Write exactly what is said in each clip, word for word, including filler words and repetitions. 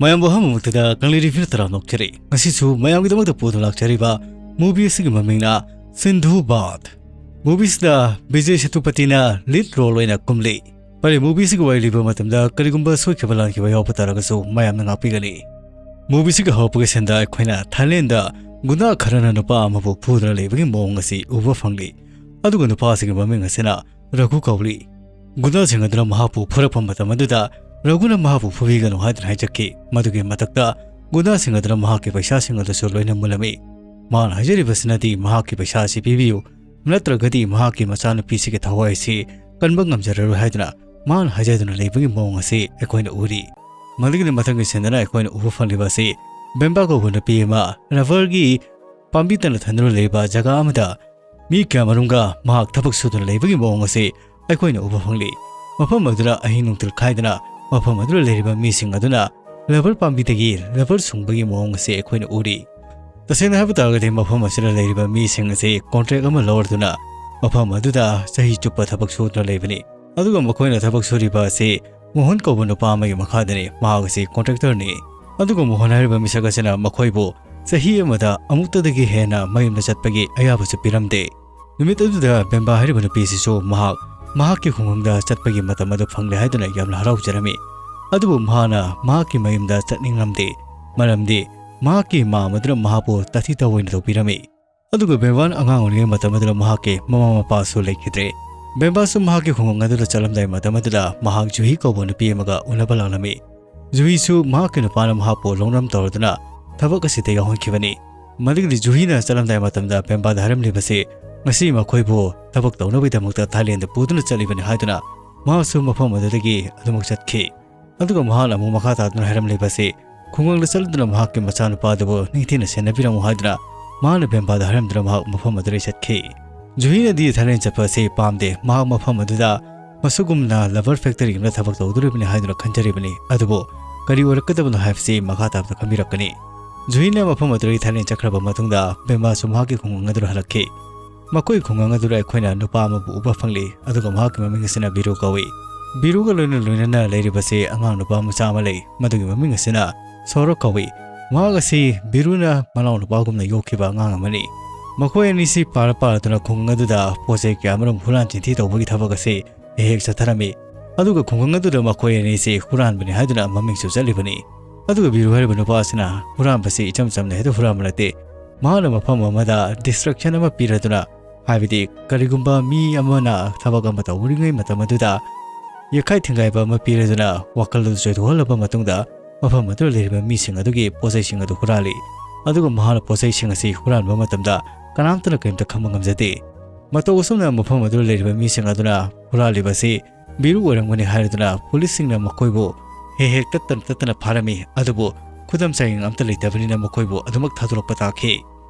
ꯃꯌꯥꯝꯕꯨ ꯑꯍꯥꯟꯕꯃꯛꯇꯗ ꯀꯪꯂꯩ ꯔꯤꯚꯤꯌꯨ ꯇꯔꯥꯝꯅ ꯑꯣꯛꯆꯔꯤ꯫ ꯉꯁꯤꯁꯨ ꯃꯌꯥꯝꯒꯤꯗꯃꯛꯇ ꯄꯨꯗꯨꯅ ꯂꯥꯛꯆꯔꯤꯕ movie ꯑꯁꯤꯒꯤ ꯃꯃꯤꯡꯅ ꯁꯤꯟꯙꯨ ꯕꯥꯗ꯫ Movie ꯑꯁꯤꯗ ꯕꯤꯖꯦ ꯁꯦꯇꯨꯄꯇꯤꯅ lead role ꯑꯣꯏꯅ ꯀꯨꯝꯂꯤ꯫ ꯐꯔꯦ, movie ꯑꯁꯤꯒꯤ ꯋꯥꯔꯤ ꯂꯤꯕ ꯃꯇꯝꯗ ꯀꯔꯤꯒꯨꯝꯕ ꯁꯣꯏꯈꯤꯕ ꯂꯥꯟꯈꯤꯕ ꯌꯥꯎꯕ ꯇꯥꯔꯒꯁꯨ ꯃꯌꯥꯝꯅ ꯉꯥꯛꯄꯤꯒꯅꯤ꯫ Movie ꯑꯁꯤꯒꯤ ꯍꯧꯔꯛꯄꯒꯤ ꯁꯤꯟꯗ ꯑꯩꯈꯣꯏꯅ ꯊꯥꯏꯂꯦꯟꯗ ꯒꯨꯟꯗꯥ ꯈꯔꯅ ꯅꯨꯄꯥ ꯑꯃꯕꯨ ꯐꯨꯗꯨꯅ ꯂꯩꯕꯒꯤ ꯃꯑꯣꯡ ꯑꯁꯤ ꯎꯕ ꯐꯪꯂꯤ꯫ ꯑꯗꯨꯒ ꯅꯨꯄꯥ ꯑꯁꯤꯒꯤ ꯃꯃꯤꯡ ꯑꯁꯤꯅ ꯔꯘꯨ ꯀꯧꯔꯤ꯫ ꯒꯨꯟꯗꯥꯁꯤꯡ ꯑꯗꯨꯅ ꯃꯍꯥꯛꯄꯨ ꯐꯨꯔꯛꯄ ꯃꯇꯝ ꯑꯗꯨꯗ ꯔꯘꯨꯅ ꯃꯍꯥꯛꯄꯨ ꯐꯨꯕꯤꯒꯅꯨ ꯍꯥꯏꯗꯨꯅ ꯍꯥꯏꯖꯈꯤ꯫ ꯃꯗꯨꯒꯤ ꯃꯊꯛꯇ ꯒꯨꯟꯗꯥꯁꯤꯡ ꯑꯗꯨꯅ ꯃꯍꯥꯛꯀꯤ ꯄꯩꯁꯥꯁꯤꯡ ꯑꯗꯨꯁꯨ ꯂꯣꯏꯅ ꯃꯨꯜꯂꯝꯃꯤ꯫ ꯃꯍꯥꯛꯅ ꯍꯥꯏꯖꯔꯤꯕꯁꯤꯅꯗꯤ ꯃꯍꯥꯛꯀꯤ ꯄꯩꯁꯥ ꯑꯁꯤ ꯄꯤꯕꯤꯌꯨ, ꯅꯠꯇ꯭ꯔꯒꯗꯤ ꯃꯍꯥꯛꯀꯤ ꯃꯆꯥꯅꯨꯄꯤꯁꯤꯒꯤ ꯊꯋꯥꯏ ꯑꯁꯤ ꯀꯟꯕ ꯉꯝꯖꯔꯔꯣꯏ ꯍꯥꯏꯗꯨꯅ ꯃꯍꯥꯛꯅ ꯍꯥꯏꯖꯗꯨꯅ ꯂꯩꯕꯒꯤ ꯃꯑꯣꯡ ꯑꯁꯤ ꯑꯩꯈꯣꯏꯅ ꯎꯔꯤ꯫ ꯃꯗꯨꯒꯤ ꯃꯊꯪꯒꯤ ꯁꯤꯟꯗꯅ ꯑꯩꯈꯣꯏꯅ ꯎꯕ ꯐꯪꯂꯤꯕ ꯑꯁꯤ ꯕꯦꯝꯕꯥ ꯀꯧꯕ ꯅꯨꯄꯤ ꯑꯃ ꯔꯕꯔꯒꯤ ꯄꯥꯝꯕꯤ ꯇꯅ ꯊꯟꯗꯨꯅ ꯂꯩꯔꯤꯕ ꯖꯒꯥ ꯑꯃꯗ ꯃꯤ ꯀꯌꯥꯃꯔꯨꯝꯒ ꯃꯍꯥꯛ ꯊꯕꯛ ꯁꯨꯗꯨꯅ ꯂꯩꯕꯒꯤ ꯃꯑꯣꯡ ꯑꯁꯤ ꯑꯩꯈꯣꯏꯅ ꯎꯕ ꯐꯪꯂꯤ꯫ ꯃꯐꯝ ꯑꯗꯨꯗ ꯑꯍꯤꯡ ꯅꯨꯡꯊꯤꯜ ꯈꯥꯏꯗꯅ ꯃꯐꯝ ꯑꯗꯨꯗ ꯂꯩꯔꯤꯕ ꯃꯤꯁꯤꯡ ꯑꯗꯨꯅ ꯔꯕꯔ ꯄꯥꯝꯕꯤꯗꯒꯤ ꯔꯕꯔ ꯁꯨꯡꯕꯒꯤ ꯃꯑꯣꯡ ꯑꯁꯤ ꯑꯩꯈꯣꯏꯅ ꯎꯔꯤ꯫ ꯇꯁꯦꯡꯅ ꯍꯥꯏꯕ ꯇꯥꯔꯒꯗꯤ ꯃꯐꯝ ꯑꯁꯤꯗ ꯂꯩꯔꯤꯕ ꯃꯤꯁꯤꯡ ꯑꯁꯤ contract ꯑꯃ ꯂꯧꯔꯗꯨꯅ ꯃꯐꯝ ꯑꯗꯨꯗ ꯆꯍꯤ ꯆꯨꯞꯄ ꯊꯕꯛ ꯁꯨꯗꯨꯅ ꯂꯩꯕꯅꯤ꯫ ꯑꯗꯨꯒ ꯃꯈꯣꯏꯅ ꯊꯕꯛ ꯁꯨꯔꯤꯕ ꯑꯁꯤ ꯃꯣꯍꯟ ꯀꯧꯕ ꯅꯨꯄꯥ ꯑꯃꯒꯤ ꯃꯈꯥꯗꯅꯤ꯫ ꯃꯍꯥꯛ ꯑꯁꯤ contractorꯅꯤ꯫ ꯑꯗꯨꯒ ꯃꯣꯍꯟ ꯍꯥꯏꯔꯤꯕ ꯃꯤꯁꯛ ꯑꯁꯤꯅ ꯃꯈꯣꯏꯕꯨ ꯆꯍꯤ ꯑꯃꯗ ꯑꯃꯨꯛꯇꯗꯒꯤ ꯍꯦꯟꯅ ꯃꯌꯨꯝꯗ ꯆꯠꯄꯒꯤ ꯑꯌꯥꯕꯁꯨ ꯄꯤꯔꯝꯗꯦ꯫ ꯅꯨꯃꯤꯠ ꯑꯗꯨꯗ ꯕꯦꯝꯕꯥ ꯍꯥꯏꯔꯤꯕ ꯅꯨꯄꯤꯁꯤꯁꯨ ꯃꯍꯥꯛ ꯃꯍꯥꯛꯀꯤ ꯈꯨꯡꯒꯪꯗ ꯆꯠꯄꯒꯤ ꯃꯇꯝ ꯑꯗꯨ ꯐꯪꯂꯦ ꯍꯥꯏꯗꯨꯅ ꯌꯥꯝꯅ ꯍꯔꯥꯎꯖꯔꯝꯃꯤ꯫ ꯑꯗꯨꯕꯨ ꯃꯍꯥꯛꯅ ꯃꯍꯥꯛꯀꯤ ꯃꯌꯨꯝꯗ ꯆꯠꯅꯤꯡꯂꯝꯗꯦ, ꯃꯔꯝꯗꯤ ꯃꯍꯥꯛꯀꯤ ꯃꯥꯝ ꯑꯗꯨꯅ ꯃꯍꯥꯛꯄꯨ ꯇꯥꯊꯤ ꯇꯥꯑꯣꯏꯅ ꯇꯧꯕꯤꯔꯝꯃꯤ꯫ ꯑꯗꯨꯒ ꯕꯦꯝꯕꯥꯅ ꯑꯉꯥꯡ ꯑꯣꯏꯔꯤꯉꯩ ꯃꯇꯝ ꯑꯗꯨꯗ ꯃꯍꯥꯛꯀꯤ ꯃꯃꯥ ꯃꯄꯥꯁꯨ ꯂꯩꯈꯤꯗ꯭ꯔꯦ꯫ ꯕꯦꯝꯕꯥꯁꯨ ꯃꯍꯥꯛꯀꯤ ꯈꯨꯡꯒꯪ ꯑꯗꯨꯗ ꯆꯠꯂꯝꯗꯥꯏ ꯃꯇꯝ ꯑꯗꯨꯗ ꯃꯍꯥꯛ ꯖꯨꯍꯤ ꯀꯧꯕ ꯅꯨꯄꯤ ꯑꯃꯒ ꯎꯅꯕ ꯂꯥꯛꯂꯝꯃꯤ꯫ ꯖꯨꯍꯤꯁꯨ ꯃꯍꯥꯛꯀꯤ ꯅꯨꯄꯥꯅ ꯃꯍꯥꯛꯄꯨ ꯂꯧꯅꯝ ꯇꯧꯔꯗꯨꯅ ꯊꯕꯛ ꯑꯁꯤꯗ ꯌꯥꯎꯍꯟꯈꯤꯕꯅꯤ꯫ ꯃꯗꯨꯒꯤꯗꯤ ꯖꯨꯍꯤꯅ ꯆꯠꯂꯝꯗꯥꯏ ꯃꯇꯝꯗ ꯕꯦꯝꯕꯥꯗ ꯍꯥꯏꯔꯝꯂꯤꯕꯁꯤ, ꯉꯁꯤ ꯃꯈꯣꯏꯕꯨ ꯊꯕꯛ ꯇꯧꯅꯕꯒꯤꯗꯃꯛꯇ ꯊꯥꯏꯂꯦꯟꯗ ꯄꯨꯗꯨꯅ ꯆꯠꯂꯤꯕꯅꯤ ꯍꯥꯏꯗꯨꯅ ꯃꯍꯥꯛꯁꯨ ꯃꯐꯝ ꯑꯗꯨꯗꯒꯤ ꯑꯗꯨꯃꯛ ꯆꯠꯈꯤ꯫ ꯑꯗꯨꯒ ꯃꯍꯥꯛꯅ ꯑꯃꯨꯛ ꯃꯈꯥ ꯇꯥꯗꯨꯅ ꯍꯥꯏꯔꯝꯂꯤꯕꯁꯤ, ꯈꯨꯡꯒꯪꯗ ꯆꯠꯂꯗꯨꯅ ꯃꯍꯥꯛꯀꯤ ꯃꯆꯥꯅꯨꯄꯥ ꯑꯗꯨꯕꯨ ꯅꯤꯡꯊꯤꯅ ꯁꯦꯟꯅꯕꯤꯔꯝꯃꯨ ꯍꯥꯏꯗꯨꯅ ꯃꯍꯥꯛꯅ ꯕꯦꯝꯕꯥꯗ ꯍꯥꯏꯔꯝꯗꯨꯅ ꯃꯍꯥꯛ ꯃꯐꯝ ꯑꯗꯨꯗꯒꯤ ꯆꯠꯈꯤ꯫ ꯖꯨꯍꯤꯅꯗꯤ ꯊꯥꯏꯂꯦꯟ ꯆꯠꯄ ꯑꯁꯤ ꯄꯥꯝꯗꯦ꯫ ꯃꯍꯥꯛ ꯃꯐꯝ ꯑꯗꯨꯗ ꯃꯁꯨꯒꯨꯝꯅ rubber factory ꯑꯃꯗ ꯊꯕꯛ ꯇꯧꯗꯣꯔꯤꯕꯅꯤ ꯍꯥꯏꯗꯨꯅ ꯈꯟꯖꯔꯤꯕꯅꯤ꯫ ꯑꯗꯨꯕꯨ ꯀꯔꯤ ꯑꯣꯏꯔꯛꯀꯗꯕꯅꯣ ꯍꯥꯏꯕꯁꯤ ꯃꯈꯥ ꯇꯥꯕꯗ ꯈꯪꯕꯤꯔꯛꯀꯅꯤ꯫ ꯖꯨꯍꯤꯅ ꯃꯐꯝ ꯑꯗꯨꯗꯒꯤ ꯊꯥꯏꯂꯦꯟ ꯆꯠꯈ꯭ꯔꯕ ꯃꯇꯨꯡꯗ ꯕꯦꯝꯕꯥꯁꯨ ꯃꯍꯥꯛꯀꯤ ꯈꯨꯡꯒꯪ ꯑꯗꯨꯗ ꯍꯜꯂꯛꯈꯤ꯫ ꯃꯈꯣꯏ ꯈꯨꯡꯒꯪ ꯑꯗꯨꯗ ꯑꯩꯈꯣꯏꯅ ꯅꯨꯄꯥ ꯑꯃꯕꯨ ꯎꯕ ꯐꯪꯂꯤ, ꯑꯗꯨꯒ ꯃꯍꯥꯛꯀꯤ ꯃꯃꯤꯡ ꯑꯁꯤꯅ ꯕꯤꯔꯨ ꯀꯧꯏ꯫ ꯕꯤꯔꯨꯒ ꯂꯣꯏꯅ ꯂꯣꯏꯅꯅ ꯂꯩꯔꯤꯕꯁꯤ ꯑꯉꯥꯡ ꯅꯨꯄꯥ ꯃꯆꯥ ꯑꯃ ꯂꯩ꯫ ꯃꯗꯨꯒꯤ ꯃꯃꯤꯡ ꯑꯁꯤꯅ ꯁꯣꯔꯣꯛ ꯀꯧꯏ꯫ ꯃꯍꯥꯛ ꯑꯁꯤ ꯕꯤꯔꯨꯅ ꯃꯅꯥꯎ ꯅꯨꯄꯥꯒꯨꯝꯅ ꯌꯣꯛꯈꯤꯕ ꯑꯉꯥꯡ ꯑꯃꯅꯤ꯫ ꯃꯈꯣꯏ ꯑꯅꯤꯁꯤ ꯄꯥꯔ ꯄꯥꯔꯗꯨꯅ ꯈꯨꯡꯒꯪ ꯑꯗꯨꯗ ꯄꯣꯠ ꯆꯩ ꯀꯌꯥ ꯑꯃꯔꯣꯝ ꯍꯨꯔꯥꯟ ꯆꯤꯟꯊꯤ ꯇꯧꯕꯒꯤ ꯊꯕꯛ ꯑꯁꯤ ꯍꯦꯛ ꯍꯦꯛ ꯆꯠꯊꯔꯝꯃꯤ꯫ ꯑꯗꯨꯒ ꯈꯨꯡꯒꯪ ꯑꯗꯨꯗ ꯃꯈꯣꯏ ꯑꯅꯤꯁꯤ ꯍꯨꯔꯥꯟꯕꯅꯤ ꯍꯥꯏꯗꯨꯅ ꯃꯃꯤꯡꯁꯨ ꯆꯠꯂꯤꯕꯅꯤ꯫ ꯑꯗꯨꯒ ꯕꯤꯔꯨ ꯍꯥꯏꯔꯤꯕ ꯅꯨꯄꯥ ꯑꯁꯤꯅ ꯍꯨꯔꯥꯟꯕꯁꯤ ꯏꯆꯝ ꯆꯝꯅ ꯍꯦꯛꯇ ꯍꯨꯔꯥꯟꯕ ꯅꯠꯇꯦ꯫ ꯃꯍꯥꯛꯅ ꯃꯐꯝ ꯑꯃꯗ distraction ꯑꯃ ꯄꯤꯔꯗꯨꯅ, ꯍꯥꯏꯕꯗꯤ ꯀꯔꯤꯒꯨꯝꯕ ꯃꯤ ꯑꯃꯅ ꯊꯕꯛ ꯑꯃ ꯇꯧꯔꯤꯉꯩ ꯃꯇꯝ ꯑꯗꯨꯗ ꯌꯦꯛꯈꯥꯏ ꯊꯤꯡꯒꯥꯏꯕ ꯑꯃ ꯄꯤꯔꯗꯨꯅ ꯋꯥꯈꯜ ꯑꯗꯨ ꯆꯣꯏꯊꯣꯛꯍꯜꯂꯕ ꯃꯇꯨꯡꯗ ꯃꯐꯝ ꯑꯗꯨꯗ ꯂꯩꯔꯤꯕ ꯃꯤꯁꯤꯡ ꯑꯗꯨꯒꯤ ꯄꯣꯠꯆꯩꯁꯤꯡ ꯑꯗꯨ ꯍꯨꯔꯥꯜꯂꯤ꯫ ꯑꯗꯨꯒ ꯃꯍꯥꯛꯅ ꯄꯣꯠꯆꯩꯁꯤꯡ ꯑꯁꯤ ꯍꯨꯔꯥꯟꯕ ꯃꯇꯝꯗ ꯀꯅꯥꯝꯇꯅ ꯀꯔꯤꯝꯇ ꯈꯪꯕ ꯉꯝꯖꯗꯦ꯫ ꯃꯇꯧ ꯑꯁꯨꯝꯅ ꯃꯐꯝ ꯑꯗꯨꯗ ꯂꯩꯔꯤꯕ ꯃꯤꯁꯤꯡ ꯑꯗꯨꯅ ꯍꯨꯔꯥꯜꯂꯤꯕ ꯑꯁꯤ ꯕꯤꯔꯨ ꯑꯣꯏꯔꯝꯒꯅꯤ ꯍꯥꯏꯔꯗꯨꯅ ꯄꯨꯂꯤꯁꯁꯤꯡꯅ ꯃꯈꯣꯏꯕꯨ ꯍꯦꯛ ꯍꯦꯛ ꯇꯠꯇꯅ ꯇꯠꯇꯅ ꯐꯥꯔꯝꯃꯤ꯫ ꯑꯗꯨꯕꯨ ꯈꯨꯗꯝ ꯆꯥꯡꯌꯦꯡ ꯑꯝꯇ ꯂꯩꯇꯕꯅꯤꯅ ꯃꯈꯣꯏꯕꯨ ꯑꯗꯨꯃꯛ ꯊꯥꯗꯣꯔꯛꯄ ꯇꯥꯈꯤ꯫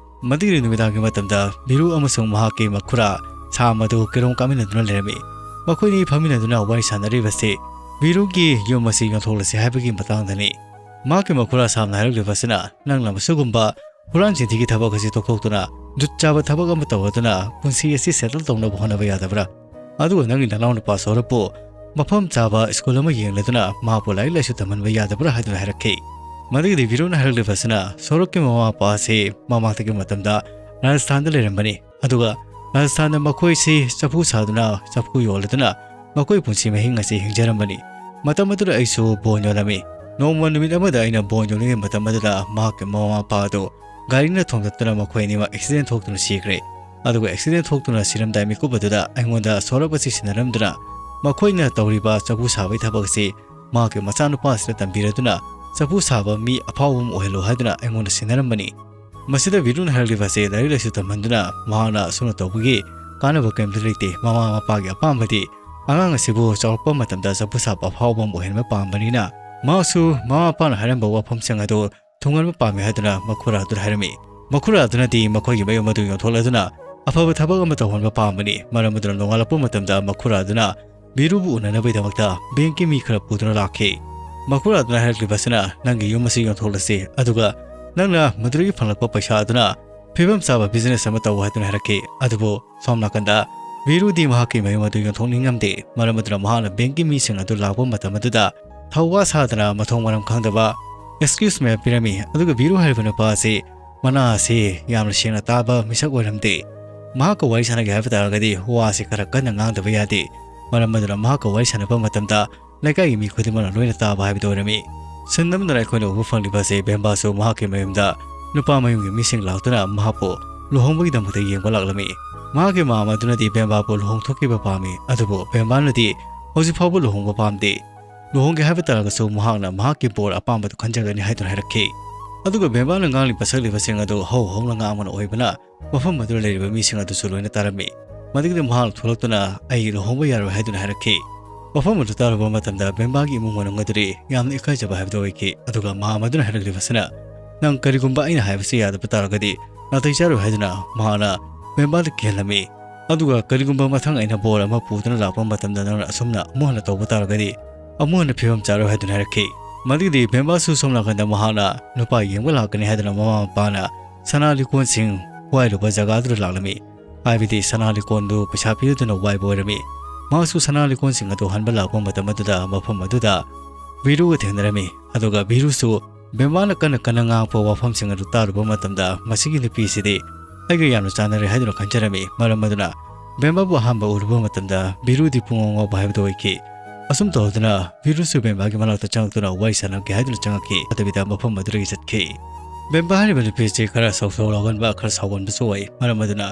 ꯃꯗꯨꯒꯤ ꯅꯨꯃꯤꯗꯥꯡꯒꯤ ꯃꯇꯝꯗ ꯕꯤꯔꯨ ꯑꯃꯁꯨꯡ ꯃꯍꯥꯛꯀꯤ ꯃꯈꯨꯔꯥ ꯁꯥꯝ ꯑꯗꯨ ꯀꯦꯔꯣꯝ ꯀꯥꯃꯤꯟꯅꯗꯨꯅ ꯂꯩꯔꯝꯃꯤ꯫ ꯃꯈꯣꯏꯅꯤ ꯐꯝꯃꯤꯟꯅꯗꯨꯅ ꯋꯥꯔꯤ ꯁꯥꯟꯅꯔꯤꯕꯁꯤ ꯕꯤꯔꯨꯒꯤ ꯌꯨꯝ ꯑꯁꯤ ꯌꯣꯟꯊꯣꯛꯂꯁꯤ ꯍꯥꯏꯕꯒꯤ ꯃꯇꯥꯡꯗꯅꯤ꯫ ꯃꯍꯥꯛꯀꯤ ꯃꯈꯨꯔꯥ ꯁꯥꯝꯅ ꯍꯥꯏꯔꯛꯂꯤꯕꯁꯤꯅ, "ꯅꯪꯅ ꯃꯁꯤꯒꯨꯝꯕ ꯍꯨꯔꯥꯟ ꯆꯤꯟꯊꯤꯒꯤ ꯊꯕꯛ ꯑꯁꯤ ꯇꯣꯛꯊꯣꯛꯇꯨꯅ ꯖꯨꯠ ꯆꯥꯕ ꯊꯕꯛ ꯑꯃ ꯇꯧꯔꯗꯨꯅ ꯄꯨꯟꯁꯤ ꯑꯁꯤ settle ꯇꯧꯅꯕ ꯍꯣꯠꯅꯕ ꯌꯥꯗꯕ꯭ꯔꯥ? ꯑꯗꯨꯒ ꯅꯪꯒꯤ ꯅꯅꯥꯎꯅꯨꯄꯥ ꯁꯣꯔꯞꯄꯨ ꯃꯐꯝ ꯆꯥꯕ ꯁ꯭ꯀꯨꯜ ꯑꯃ ꯌꯦꯡꯂꯗꯨꯅ ꯃꯍꯥꯛꯄꯨ ꯂꯥꯏꯔꯤꯛ ꯂꯥꯏꯁꯨ ꯇꯝꯍꯟꯕ ꯌꯥꯗꯕ꯭ꯔꯥ?" ꯍꯥꯏꯗꯨꯅ ꯍꯥꯏꯔꯛꯈꯤ꯫ ꯃꯗꯨꯒꯤꯗꯤ ꯕꯤꯔꯨꯅ ꯍꯥꯏꯔꯛꯂꯤꯕꯁꯤꯅ ꯁꯣꯔꯞꯀꯤ ꯃꯃꯥ ꯃꯄꯥ ꯑꯁꯤ ꯃꯃꯥꯡꯗꯒꯤ ꯃꯇꯝꯗ ꯔꯥꯖꯁꯊꯥꯟꯗ ꯂꯩꯔꯝꯕꯅꯤ꯫ ꯑꯗꯨꯒ ꯔꯥꯖꯁꯊꯥꯟꯗ ꯃꯈꯣꯏꯁꯤ ꯆꯐꯨ ꯁꯥꯗꯨꯅ ꯆꯐꯨ ꯌꯣꯜꯂꯗꯨꯅ ꯃꯈꯣꯏ ꯄꯨꯟꯁꯤ ꯃꯍꯤꯡ ꯑꯁꯤ ꯍꯤꯡꯖꯔꯝꯕꯅꯤ꯫ ꯃꯇꯝ ꯑꯗꯨꯗ ꯑꯩꯁꯨ ꯕꯣꯟ ꯌꯣꯜꯂꯝꯃꯤ꯫ ꯅꯣꯡꯃ ꯅꯨꯃꯤꯠ ꯑꯃꯗ ꯑꯩꯅ ꯕꯣꯟ ꯌꯣꯜꯂꯤꯉꯩ ꯃꯇꯝ ꯑꯗꯨꯗ ꯃꯍꯥꯛꯀꯤ ꯃꯃꯥ ꯃꯄꯥ ꯑꯗꯨ ꯒꯥꯔꯤꯅ ꯊꯣꯝꯗꯠꯇꯨꯅ ꯃꯈꯣꯏ ꯑꯅꯤꯃꯛ accident ꯊꯣꯛꯇꯨꯅ ꯁꯤꯈ꯭ꯔꯦ꯫ ꯑꯗꯨꯒ accident ꯊꯣꯛꯇꯨꯅ ꯁꯤꯔꯝꯗꯥꯏ ꯃꯤꯀꯨꯞ ꯑꯗꯨꯗ ꯑꯩꯉꯣꯟꯗ ꯁꯣꯔꯞ ꯑꯁꯤ ꯁꯤꯟꯅꯔꯝꯗꯨꯅ ꯃꯈꯣꯏꯅ ꯇꯧꯔꯤꯕ ꯆꯐꯨ ꯁꯥꯕꯒꯤ ꯊꯕꯛ ꯑꯁꯤ ꯃꯍꯥꯛꯀꯤ ꯃꯆꯥꯅꯨꯄꯥ ꯑꯁꯤꯗ ꯇꯝꯕꯤꯔꯗꯨꯅ ꯆꯐꯨ ꯁꯥꯕ ꯃꯤ ꯑꯐꯥꯎꯕ ꯑꯃ ꯑꯣꯏꯍꯜꯂꯨ ꯍꯥꯏꯗꯨꯅ ꯑꯩꯉꯣꯟꯗ ꯁꯤꯟꯅꯔꯝꯕꯅꯤ꯫ ꯃꯁꯤꯗ ꯕꯤꯔꯨꯅ ꯍꯥꯏꯔꯛꯂꯤꯕ ꯑꯁꯤ ꯂꯥꯏꯔꯤꯛ ꯂꯥꯏꯁꯨ ꯇꯝꯍꯟꯗꯨꯅ ꯃꯍꯥꯛꯅ ꯑꯁꯨꯝꯅ ꯇꯧꯕꯒꯤ ꯀꯥꯟꯅꯕ ꯀꯔꯤꯝꯇ ꯂꯩꯇꯦ꯫ ꯃꯃꯥ ꯃꯄꯥꯒꯤ ꯑꯄꯥꯝꯕꯗꯤ ꯑꯉꯥꯡ ꯑꯁꯤꯕꯨ ꯆꯥꯎꯔꯛꯄ ꯃꯇꯝꯗ ꯆꯐꯨ ꯁꯥꯕ ꯑꯐꯥꯎꯕ ꯑꯃ ꯑꯣꯏꯍꯟꯕ ꯄꯥꯝꯕꯅꯤꯅ ꯃꯍꯥꯛꯁꯨ ꯃꯃꯥ ꯃꯄꯥꯅ ꯍꯥꯏꯔꯝꯕ ꯋꯥꯐꯝꯁꯤꯡ ꯑꯗꯨ ꯊꯨꯡꯍꯟꯕ ꯄꯥꯝꯃꯤ ꯍꯥꯏꯗꯨꯅ ꯃꯈꯨꯔꯥ ꯑꯗꯨꯗ ꯍꯥꯏꯔꯝꯃꯤ꯫ ꯃꯈꯨꯔꯥ ꯑꯗꯨꯅꯗꯤ ꯃꯈꯣꯏꯒꯤ ꯃꯌꯨꯝ ꯑꯗꯨ ꯌꯣꯟꯊꯣꯛꯂꯗꯨꯅ ꯑꯐꯕ ꯊꯕꯛ ꯑꯃ ꯇꯧꯍꯟꯕ ꯄꯥꯝꯕꯅꯤ꯫ ꯃꯔꯝ ꯑꯗꯨꯅ ꯅꯣꯡꯉꯥꯜꯂꯛꯄ ꯃꯇꯝꯗ ꯃꯈꯨꯔꯥ ꯑꯗꯨꯅ ꯕꯤꯔꯨꯕꯨ ꯎꯅꯅꯕꯒꯤꯗꯃꯛꯇ ꯕꯦꯡꯀꯤ ꯃꯤ ꯈꯔ ꯄꯨꯗꯨꯅ ꯂꯥꯛꯈꯤ꯫ ꯃꯈꯨꯔꯥ ꯑꯗꯨꯅ ꯍꯥꯏꯔꯛꯂꯤꯕꯁꯤꯅ, "ꯅꯪꯒꯤ ꯌꯨꯝ ꯑꯁꯤ ꯌꯣꯟꯊꯣꯛꯂꯁꯤ, ꯑꯗꯨꯒ ꯅꯪꯅ ꯃꯗꯨꯗꯒꯤ ꯐꯪꯂꯛꯄ ꯄꯩꯁꯥ ꯑꯗꯨꯅ ꯐꯤꯕꯝ ꯆꯥꯕ business ꯑꯃ ꯇꯧ" ꯍꯥꯏꯗꯨꯅ ꯍꯥꯏꯔꯛꯈꯤ꯫ ꯑꯗꯨꯕꯨ ꯁꯣꯝ ꯅꯥꯀꯟꯗ ꯕꯤꯔꯨꯗꯤ ꯃꯍꯥꯛꯀꯤ ꯃꯌꯨꯝ ꯑꯗꯨ ꯌꯣꯟꯊꯣꯛꯅꯤꯡꯉꯝꯗꯦ꯫ ꯃꯔꯝ ꯑꯗꯨꯅ ꯃꯍꯥꯛꯅ ꯕꯦꯡꯛꯀꯤ ꯃꯤꯁꯤꯡ ꯑꯗꯨ ꯂꯥꯛꯄ ꯃꯇꯝ ꯑꯗꯨꯗ ꯊꯧꯋꯥ ꯁꯥꯗꯅ ꯃꯊꯣꯡ ꯃꯔꯝ ꯈꯪꯗꯕ excuse ꯃꯌꯥꯝ ꯄꯤꯔꯝꯃꯤ꯫ ꯑꯗꯨꯒ ꯕꯤꯔꯨ ꯍꯥꯏꯔꯤꯕ ꯅꯨꯄꯥ ꯑꯁꯤ ꯃꯅꯥ ꯑꯁꯤ ꯌꯥꯝꯅ ꯁꯦꯡꯅ ꯇꯥꯕ ꯃꯤꯁꯛ ꯑꯣꯏꯔꯝꯗꯦ꯫ ꯃꯍꯥꯛꯀ ꯋꯥꯔꯤ ꯁꯥꯟꯅꯒꯦ ꯍꯥꯏꯕ ꯇꯥꯔꯒꯗꯤ ꯋꯥꯁꯤ ꯈꯔ ꯀꯟꯅ ꯉꯥꯡꯗꯕ ꯌꯥꯗꯦ꯫ ꯃꯔꯝ ꯑꯗꯨꯅ ꯃꯍꯥꯛꯀ ꯋꯥꯔꯤ ꯁꯥꯟꯅꯕ ꯃꯇꯝꯗ ꯂꯩꯀꯥꯏꯒꯤ ꯃꯤ ꯈꯨꯗꯤꯡꯃꯛꯅ ꯂꯣꯏꯅ ꯇꯥꯕ ꯍꯥꯏꯕꯗꯨ ꯑꯣꯏꯔꯝꯃꯤ꯫ ꯁꯤꯟ ꯑꯃꯗꯅ ꯑꯩꯈꯣꯏꯅ ꯎꯕ ꯐꯪꯂꯤꯕ ꯑꯁꯤ ꯕꯦꯝꯕꯥꯁꯨ ꯃꯍꯥꯛꯀꯤ ꯃꯌꯨꯝꯗ ꯅꯨꯄꯥ ꯃꯌꯨꯝꯒꯤ ꯃꯤꯁꯤꯡ ꯂꯥꯛꯇꯨꯅ ꯃꯍꯥꯛꯄꯨ ꯂꯨꯍꯣꯡꯕꯒꯤꯗꯃꯛꯇ ꯌꯦꯡꯕ ꯂꯥꯛꯂꯝꯃꯤ꯫ ꯃꯍꯥꯛꯀꯤ ꯃꯃꯥ ꯑꯗꯨꯅꯗꯤ ꯕꯦꯝꯕꯥꯕꯨ ꯂꯨꯍꯣꯡꯊꯣꯛꯈꯤꯕ ꯄꯥꯝꯃꯤ, ꯑꯗꯨꯕꯨ ꯕꯦꯝꯕꯥꯅꯗꯤ ꯍꯧꯖꯤꯛ ꯐꯥꯎꯕ ꯂꯨꯍꯣꯡꯕ ꯄꯥꯝꯗꯦ꯫ ꯂꯨꯍꯣꯡꯒꯦ ꯍꯥꯏꯕ ꯇꯥꯔꯒꯁꯨ ꯃꯍꯥꯛꯅ ꯃꯍꯥꯛꯀꯤ ꯕꯣꯔ ꯑꯄꯥꯝꯕꯗꯨ ꯈꯟꯖꯒꯅꯤ ꯍꯥꯏꯗꯨꯅ ꯍꯥꯏꯔꯛꯈꯤ꯫ ꯑꯗꯨꯒ ꯕꯦꯝꯕꯥꯅ ꯉꯥꯡꯂꯤꯕ ꯁꯛꯂꯤꯕꯁꯤꯡ ꯑꯗꯨ ꯍꯧ ꯍꯧꯅ ꯉꯥꯡꯕꯅ ꯑꯣꯏꯕꯅ ꯃꯐꯝ ꯑꯗꯨꯗ ꯂꯩꯔꯤꯕ ꯃꯤꯁꯤꯡ ꯑꯗꯨꯁꯨ ꯂꯣꯏꯅ ꯇꯥꯔꯝꯃꯤ꯫ ꯃꯗꯨꯒꯤꯗꯤ ꯃꯍꯥꯛ ꯊꯣꯛꯂꯛꯇꯨꯅ "ꯑꯩ ꯂꯨꯍꯣꯡꯕ ꯌꯥꯔꯣꯏ" ꯍꯥꯏꯗꯨꯅ ꯍꯥꯏꯔꯛꯈꯤ꯫ ꯋꯥꯐꯝ ꯑꯗꯨ ꯇꯥꯔꯨꯕ ꯃꯇꯝꯗ ꯕꯦꯝꯕꯥꯒꯤ ꯏꯃꯨꯡ ꯃꯅꯨꯡ ꯑꯗꯨꯗꯤ ꯌꯥꯝꯅ ꯏꯀꯥꯏꯖꯕ ꯍꯥꯏꯕꯗꯨ ꯑꯣꯏꯈꯤ꯫ ꯑꯗꯨꯒ ꯃꯍꯥꯛ ꯑꯗꯨꯅ ꯍꯥꯏꯔꯛꯂꯤꯕꯁꯤꯅ, "ꯅꯪ ꯀꯔꯤꯒꯨꯝꯕ ꯑꯩꯅ ꯍꯥꯏꯕꯁꯤ ꯌꯥꯗꯕ ꯇꯥꯔꯒꯗꯤ ꯅꯥꯇꯩ ꯆꯥꯔꯣꯏ" ꯍꯥꯏꯗꯨꯅ ꯃꯍꯥꯛꯅ ꯕꯦꯝꯕꯥꯗ ꯀꯤꯍꯜꯂꯝꯃꯤ꯫ ꯑꯗꯨꯒ "ꯀꯔꯤꯒꯨꯝꯕ ꯃꯊꯪ ꯑꯩꯅ ꯕꯣꯔ ꯑꯃ ꯄꯨꯗꯨꯅ ꯂꯥꯛꯄ ꯃꯇꯝꯗ ꯅꯪꯅ ꯑꯁꯨꯝꯅ ꯑꯃꯨꯛ ꯍꯟꯅ ꯇꯧꯕ ꯇꯥꯔꯒꯗꯤ ꯑꯃꯨꯛ ꯍꯟꯅ ꯐꯤꯕꯝ ꯆꯥꯔꯣꯏ" ꯍꯥꯏꯗꯨꯅ ꯍꯥꯏꯔꯛꯈꯤ꯫ ꯃꯗꯨꯒꯤꯗꯤ ꯕꯦꯝꯕꯥꯁꯨ ꯁꯣꯝ ꯅꯥꯀꯟꯗ ꯃꯍꯥꯛꯅ ꯅꯨꯄꯥ ꯌꯦꯡꯕ ꯂꯥꯛꯀꯅꯤ ꯍꯥꯏꯗꯨꯅ ꯃꯃꯥ ꯃꯄꯥꯅ ꯁꯅꯥ ꯂꯤꯛꯀꯣꯟꯁꯤꯡ ꯋꯥꯏꯔꯨꯕ ꯖꯒꯥꯗꯨꯗ ꯂꯥꯛꯂꯝꯃꯤ꯫ ꯍꯥꯏꯕꯗꯤ ꯁꯅꯥ ꯂꯤꯛꯀꯣꯟꯗꯨ ꯄꯩꯁꯥ ꯄꯤꯗꯨꯅ ꯋꯥꯏꯕ ꯑꯣꯏꯔꯝꯃꯤ꯫ ꯃꯍꯥꯛꯁꯨ ꯁꯅꯥ ꯂꯤꯛꯀꯣꯟꯁꯤꯡ ꯑꯗꯨ ꯍꯟꯕ ꯂꯥꯛꯄ ꯃꯇꯝ ꯑꯗꯨꯗ ꯃꯐꯝ ꯑꯗꯨꯗ ꯕꯤꯔꯨꯒ ꯊꯦꯡꯅꯔꯝꯃꯤ꯫ ꯑꯗꯨꯒ ꯕꯤꯔꯨꯁꯨ ꯕꯦꯝꯕꯥꯅ ꯀꯟꯅ ꯀꯟꯅ ꯉꯥꯡꯉꯛꯄ ꯋꯥꯐꯝꯁꯤꯡ ꯑꯗꯨ ꯇꯥꯔꯨꯕ ꯃꯇꯝꯗ ꯃꯁꯤꯒꯤ ꯅꯨꯄꯤꯁꯤꯗꯤ ꯑꯩꯒ ꯌꯥꯝꯅ ꯆꯥꯟꯅꯔꯦ ꯍꯥꯏꯗꯨꯅ ꯈꯟꯖꯔꯝꯃꯤ꯫ ꯃꯔꯝ ꯑꯗꯨꯅ ꯕꯦꯝꯕꯥꯕꯨ ꯑꯍꯥꯟꯕ ꯎꯔꯨꯕ ꯃꯇꯝꯗ ꯕꯤꯔꯨꯗꯤ ꯄꯨꯡꯉꯥꯎ ꯉꯥꯎꯕ ꯍꯥꯏꯕꯗꯨ ꯑꯣꯏꯈꯤ꯫ ꯑꯁꯨꯝ ꯇꯧꯗꯨꯅ ꯕꯤꯔꯨꯁꯨ ꯕꯦꯝꯕꯥꯒꯤ ꯃꯅꯥꯛꯇ ꯆꯪꯉꯛꯇꯨꯅ ꯋꯥꯔꯤ ꯁꯥꯟꯅꯒꯦ ꯍꯥꯏꯗꯨꯅ ꯆꯪꯉꯛꯈꯤ꯫ ꯅꯠꯇꯕꯤꯗ ꯃꯐꯝ ꯑꯗꯨꯗꯒꯤ ꯆꯠꯈꯤ꯫ ꯕꯦꯝꯕꯥ ꯍꯥꯏꯔꯤꯕ ꯅꯨꯄꯤꯁꯤ ꯈꯔ ꯁꯧ ꯁꯧ ꯂꯥꯎꯒꯟꯕ, ꯈꯔ ꯁꯥꯎꯒꯟꯕꯁꯨ ꯑꯣꯏ꯫ ꯃꯔꯝ ꯑꯗꯨꯅ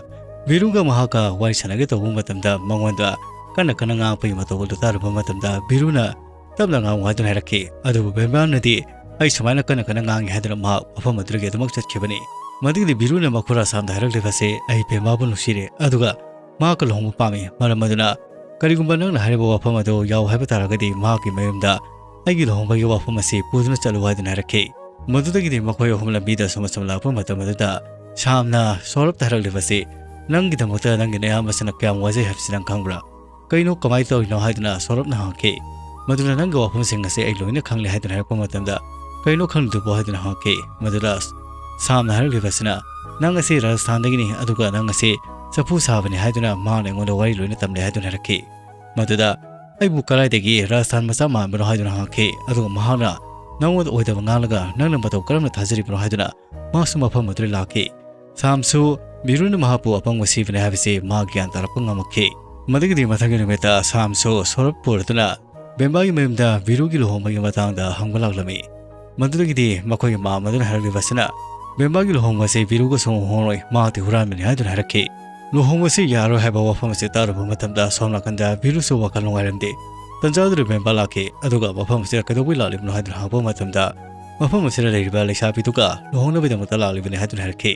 ꯕꯤꯔꯨꯒ ꯃꯍꯥꯛꯀ ꯋꯥꯔꯤ ꯁꯥꯟꯅꯒꯦ ꯇꯧꯕ ꯃꯇꯝꯗ ꯃꯉꯣꯟꯗ ꯀꯟꯅ ꯀꯟꯅ ꯉꯥꯡꯉꯛꯄꯒꯤ ꯃꯇꯧ ꯑꯗꯨ ꯇꯥꯔꯨꯕ ꯃꯇꯝꯗ ꯕꯤꯔꯨꯅ ꯇꯞꯅ ꯉꯥꯡꯉꯨ ꯍꯥꯏꯗꯨꯅ ꯍꯥꯏꯔꯛꯈꯤ꯫ ꯑꯗꯨꯕꯨ ꯕꯦꯝꯕꯥꯅꯗꯤ ꯑꯩ ꯁꯨꯃꯥꯏꯅ ꯀꯟꯅ ꯀꯟꯅ ꯉꯥꯡꯉꯤ ꯍꯥꯏꯗꯨꯅ ꯃꯍꯥꯛ ꯃꯐꯝ ꯑꯗꯨꯗꯒꯤ ꯑꯗꯨꯃꯛ ꯆꯠꯈꯤꯕꯅꯤ꯫ ꯃꯗꯨꯒꯤꯗꯤ ꯕꯤꯔꯨꯅ ꯃꯈꯨꯔꯥ ꯁꯥꯝꯗ ꯍꯥꯏꯔꯛꯂꯤꯕꯁꯦ, "ꯑꯩ ꯕꯦꯝꯕꯥꯕꯨ ꯅꯨꯡꯁꯤꯔꯦ, ꯑꯗꯨꯒ ꯃꯍꯥꯛꯀ ꯂꯨꯍꯣꯡꯕ ꯄꯥꯝꯃꯤ꯫ ꯃꯔꯝ ꯑꯗꯨꯅ ꯀꯔꯤꯒꯨꯝꯕ ꯅꯪꯅ ꯍꯥꯏꯔꯤꯕ ꯋꯥꯐꯝ ꯑꯗꯨ ꯌꯥꯎ ꯍꯥꯏꯕ ꯇꯥꯔꯒꯗꯤ ꯃꯍꯥꯛꯀꯤ ꯃꯌꯨꯝꯗ ꯑꯩꯒꯤ ꯂꯨꯍꯣꯡꯕꯒꯤ ꯋꯥꯐꯝ ꯑꯁꯤ ꯄꯨꯗꯨꯅ ꯆꯠꯂꯨ" ꯍꯥꯏꯗꯨꯅ ꯍꯥꯏꯔꯛꯈꯤ꯫ ꯃꯗꯨꯗꯒꯤꯗꯤ ꯃꯈꯣꯏ ꯑꯍꯨꯝ ꯂꯝꯕꯤꯗ ꯑꯁꯨꯝ ꯑꯁꯨꯝ ꯂꯥꯛꯄ ꯃꯇꯝ ꯑꯗꯨꯗ ꯁꯥꯝꯅ ꯁꯣꯔꯞꯇ ꯍꯥꯏꯔꯛꯂꯤꯕꯁꯤ, "ꯅꯪꯒꯤꯗꯃꯛꯇ ꯅꯪꯒꯤ ꯅꯌꯥꯝꯕꯁꯤꯅ ꯀꯌꯥꯝ ꯋꯥꯖꯩ ꯍꯥꯏꯕꯁꯤ ꯅꯪ ꯈꯪꯕ꯭ꯔꯥ? ꯀꯩꯅꯣ, ꯀꯃꯥꯏꯅ ꯇꯧꯔꯤꯅꯣ?" ꯍꯥꯏꯗꯨꯅ ꯁꯣꯔꯞꯅ ꯍꯪꯉꯛꯈꯤ꯫ ꯃꯗꯨꯅ, "ꯅꯪꯒꯤ ꯋꯥꯐꯝꯁꯤꯡ ꯑꯁꯤ ꯑꯩ ꯂꯣꯏꯅ ꯈꯪꯂꯦ" ꯍꯥꯏꯗꯨꯅ ꯍꯥꯏꯔꯛꯄ ꯃꯇꯝꯗ, "ꯀꯩꯅꯣ ꯈꯪꯂꯤꯗꯨꯕꯣ?" ꯍꯥꯏꯗꯨꯅ ꯍꯪꯉꯛꯈꯤ꯫ ꯃꯗꯨꯗ ꯁꯥꯝꯅ ꯍꯥꯏꯔꯛꯂꯤꯕꯁꯤꯅ, "ꯅꯪ ꯑꯁꯤ ꯔꯥꯖꯁꯊꯥꯟꯗꯒꯤꯅꯤ, ꯑꯗꯨꯒ ꯅꯪ ꯑꯁꯤ ꯆꯐꯨ ꯁꯥꯕꯅꯤ ꯍꯥꯏꯗꯨꯅ ꯃꯍꯥꯛꯅ ꯑꯩꯉꯣꯟꯗ ꯋꯥꯔꯤ ꯂꯣꯏꯅ ꯇꯝꯂꯦ ꯍꯥꯏꯗꯨꯅ ꯍꯥꯏꯔꯛꯈꯤ꯫ ꯃꯗꯨꯗ ꯑꯩꯕꯨ ꯀꯗꯥꯏꯗꯒꯤ ꯔꯥꯖꯁꯊꯥꯟ ꯃꯆꯥ ꯃꯥꯟꯕꯅꯣ ꯍꯥꯏꯗꯨꯅ ꯍꯪꯉꯛꯈꯤ꯫ ꯑꯗꯨꯒ ꯃꯍꯥꯛꯅ ꯅꯉꯣꯟꯗ ꯑꯣꯏꯗꯕ ꯉꯥꯡꯂꯒ ꯅꯪꯅ ꯃꯇꯧ ꯀꯔꯝꯅ ꯊꯥꯖꯔꯤꯕꯅꯣ ꯍꯥꯏꯗꯨꯅ ꯃꯍꯥꯛꯁꯨ ꯃꯐꯝ ꯑꯗꯨꯗ ꯂꯥꯛꯈꯤ꯫ ꯁꯥꯝꯁꯨ ꯕꯤꯔꯨꯅ ꯃꯍꯥꯛꯄꯨ ꯑꯄꯪꯕ ꯁꯤꯕꯅꯤ ꯍꯥꯏꯕꯁꯤ ꯃꯍꯥꯛ ꯒ꯭ꯌꯥꯟ ꯇꯥꯔꯛꯄ ꯉꯝꯃꯛꯈꯤ꯫ ꯃꯗꯨꯒꯤꯗꯤ ꯃꯊꯪꯒꯤ ꯅꯨꯃꯤꯠꯇ ꯁꯥꯝꯁꯨ ꯁꯣꯔꯞ ꯄꯨꯔꯗꯨꯅ ꯕꯦꯝꯕꯥꯒꯤ ꯃꯌꯨꯝꯗ ꯕꯤꯔꯨꯒꯤ ꯂꯨꯍꯣꯡꯕꯒꯤ ꯃꯇꯥꯡꯗ ꯍꯪꯕ ꯂꯥꯛꯂꯝꯃꯤ꯫ ꯃꯗꯨꯗꯒꯤꯗꯤ ꯃꯈꯣꯏꯒꯤ ꯃꯥꯝ ꯑꯗꯨꯅ ꯍꯥꯏꯔꯛꯂꯤꯕ ꯑꯁꯤꯅ ꯕꯦꯝꯕꯥꯒꯤ ꯂꯨꯍꯣꯡꯕ ꯑꯁꯤ ꯕꯤꯔꯨꯒꯁꯨ ꯍꯣꯡꯂꯣꯏ, ꯃꯍꯥꯛꯇꯤ ꯍꯨꯔꯥꯟꯕꯅꯤ ꯍꯥꯏꯗꯨꯅ ꯍꯥꯏꯔꯛꯈꯤ꯫ ꯂꯨꯍꯣꯡꯕꯁꯤ ꯌꯥꯔꯣꯏ ꯍꯥꯏꯕ ꯋꯥꯐꯝ ꯑꯁꯤ ꯇꯥꯔꯨꯕ ꯃꯇꯝꯗ ꯁꯣꯝ ꯅꯥꯀꯟꯗ ꯕꯤꯔꯨꯁꯨ ꯋꯥꯈꯜ ꯅꯨꯡꯉꯥꯏꯔꯝꯗꯦ꯫ ꯇꯟꯖꯥꯗꯨꯗ ꯕꯦꯝꯕꯥ ꯂꯥꯛꯈꯤ, ꯑꯗꯨꯒ ꯃꯐꯝ ꯑꯁꯤꯗ ꯀꯩꯗꯧꯕꯩ ꯂꯥꯛꯂꯤꯕꯅꯣ ꯍꯥꯏꯗꯨꯅ ꯍꯪꯕ ꯃꯇꯝꯗ ꯃꯐꯝ ꯑꯁꯤꯗ ꯂꯩꯔꯤꯕ ꯂꯩꯁꯥꯕꯤꯗꯨꯒ ꯂꯨꯍꯣꯡꯅꯕꯒꯤꯗꯃꯛꯇ ꯂꯥꯛꯂꯤꯕꯅꯤ ꯍꯥꯏꯗꯨꯅ ꯍꯥꯏꯔꯛꯈꯤ꯫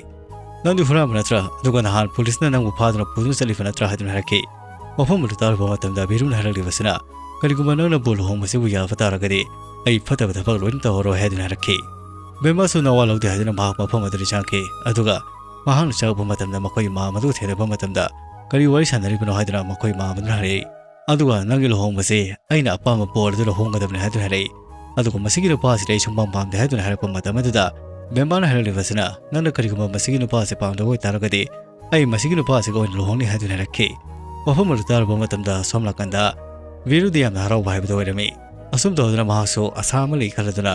ꯅꯪꯗꯤ ꯍꯨꯔꯥꯟꯕ ꯅꯠꯇ꯭ꯔꯥ? ꯑꯗꯨꯒ ꯅꯍꯥꯟ ꯄꯨꯂꯤꯁꯅ ꯅꯪꯕꯨ ꯐꯥꯗꯨꯅ ꯄꯨꯗꯨꯅ ꯆꯠꯂꯤꯕ ꯅꯠꯇ꯭ꯔꯥ ꯍꯥꯏꯗꯨꯅ ꯍꯥꯏꯔꯛꯈꯤ꯫ ꯋꯥꯐꯝ ꯑꯗꯨ ꯇꯥꯔꯨꯕ ꯃꯇꯝꯗ ꯕꯤꯔꯨꯅ ꯍꯥꯏꯔꯛꯂꯤꯕꯁꯤꯅ, "ꯀꯔꯤꯒꯨꯝꯕ ꯅꯪꯅꯕꯨ ꯂꯨꯍꯣꯡꯕꯁꯤꯕꯨ ꯌꯥꯕ ꯇꯥꯔꯒꯗꯤ ꯑꯩ ꯐꯠꯇꯕ ꯊꯕꯛ ꯂꯣꯏꯅ ꯇꯧꯔꯔꯣꯏ" ꯍꯥꯏꯗꯨꯅ ꯍꯥꯏꯔꯛꯈꯤ꯫ ꯕꯦꯝꯕꯥꯁꯨ ꯅꯋꯥ ꯂꯧꯗꯦ ꯍꯥꯏꯗꯨꯅ ꯃꯍꯥꯛ ꯃꯐꯝ ꯑꯗꯨꯗ ꯆꯪꯈꯤ꯫ ꯑꯗꯨꯒ ꯃꯍꯥꯛꯅ ꯆꯪꯉꯛꯄ ꯃꯇꯝꯗ ꯃꯈꯣꯏꯒꯤ ꯃꯥꯝ ꯑꯗꯨꯒ ꯊꯦꯡꯅꯕ ꯃꯇꯝꯗ ꯀꯔꯤ ꯋꯥꯔꯤ ꯁꯥꯟꯅꯔꯤꯕꯅꯣ ꯍꯥꯏꯗꯨꯅ ꯃꯈꯣꯏ ꯃꯥꯝ ꯑꯗꯨꯅ ꯍꯥꯏꯔꯛꯏ꯫ ꯑꯗꯨꯒ ꯅꯪꯒꯤ ꯂꯨꯍꯣꯡꯕꯁꯤ ꯑꯩꯅ ꯑꯄꯥꯝꯕ ꯕꯣꯔ ꯑꯗꯨꯗ ꯍꯣꯡꯒꯗꯕꯅꯤ ꯍꯥꯏꯗꯨꯅ ꯍꯥꯏꯔꯛꯏ꯫ ꯑꯗꯨꯒ ꯃꯁꯤꯒꯤ ꯅꯨꯄꯥꯁꯤꯗꯤ ꯑꯩ ꯁꯨꯡꯄꯥꯝ ꯄꯥꯝꯗꯦ ꯍꯥꯏꯗꯨꯅ ꯍꯥꯏꯔꯛꯄ ꯃꯇꯝ ꯑꯗꯨꯗ ꯕꯦꯝꯕꯥꯅ ꯍꯥꯏꯔꯛꯂꯤꯕꯁꯤꯅ, "ꯅꯪꯅ ꯀꯔꯤꯒꯨꯝꯕ ꯃꯁꯤꯒꯤ ꯅꯨꯄꯥꯁꯤ ꯄꯥꯝꯗꯕ ꯑꯣꯏꯇꯥꯔꯒꯗꯤ ꯑꯩ ꯃꯁꯤꯒꯤ ꯅꯨꯄꯥꯁꯤꯒ ꯑꯣꯏꯅ ꯂꯨꯍꯣꯡꯅꯤ" ꯍꯥꯏꯗꯨꯅ ꯍꯥꯏꯔꯛꯈꯤ꯫ ꯋꯥꯐꯝ ꯑꯗꯨ ꯇꯥꯔꯨꯕ ꯃꯇꯝꯗ ꯁꯣꯝ ꯅꯥꯀꯟꯗ ꯕꯤꯔꯨꯗꯤ ꯌꯥꯝꯅ ꯍꯔꯥꯎꯕ ꯍꯥꯏꯕꯗꯨ ꯑꯣꯏꯔꯝꯃꯤ꯫ ꯑꯁꯨꯝ ꯇꯧꯗꯨꯅ ꯃꯍꯥꯛꯁꯨ ꯑꯁꯥ ꯑꯃ ꯂꯩ ꯈꯜꯂꯗꯨꯅ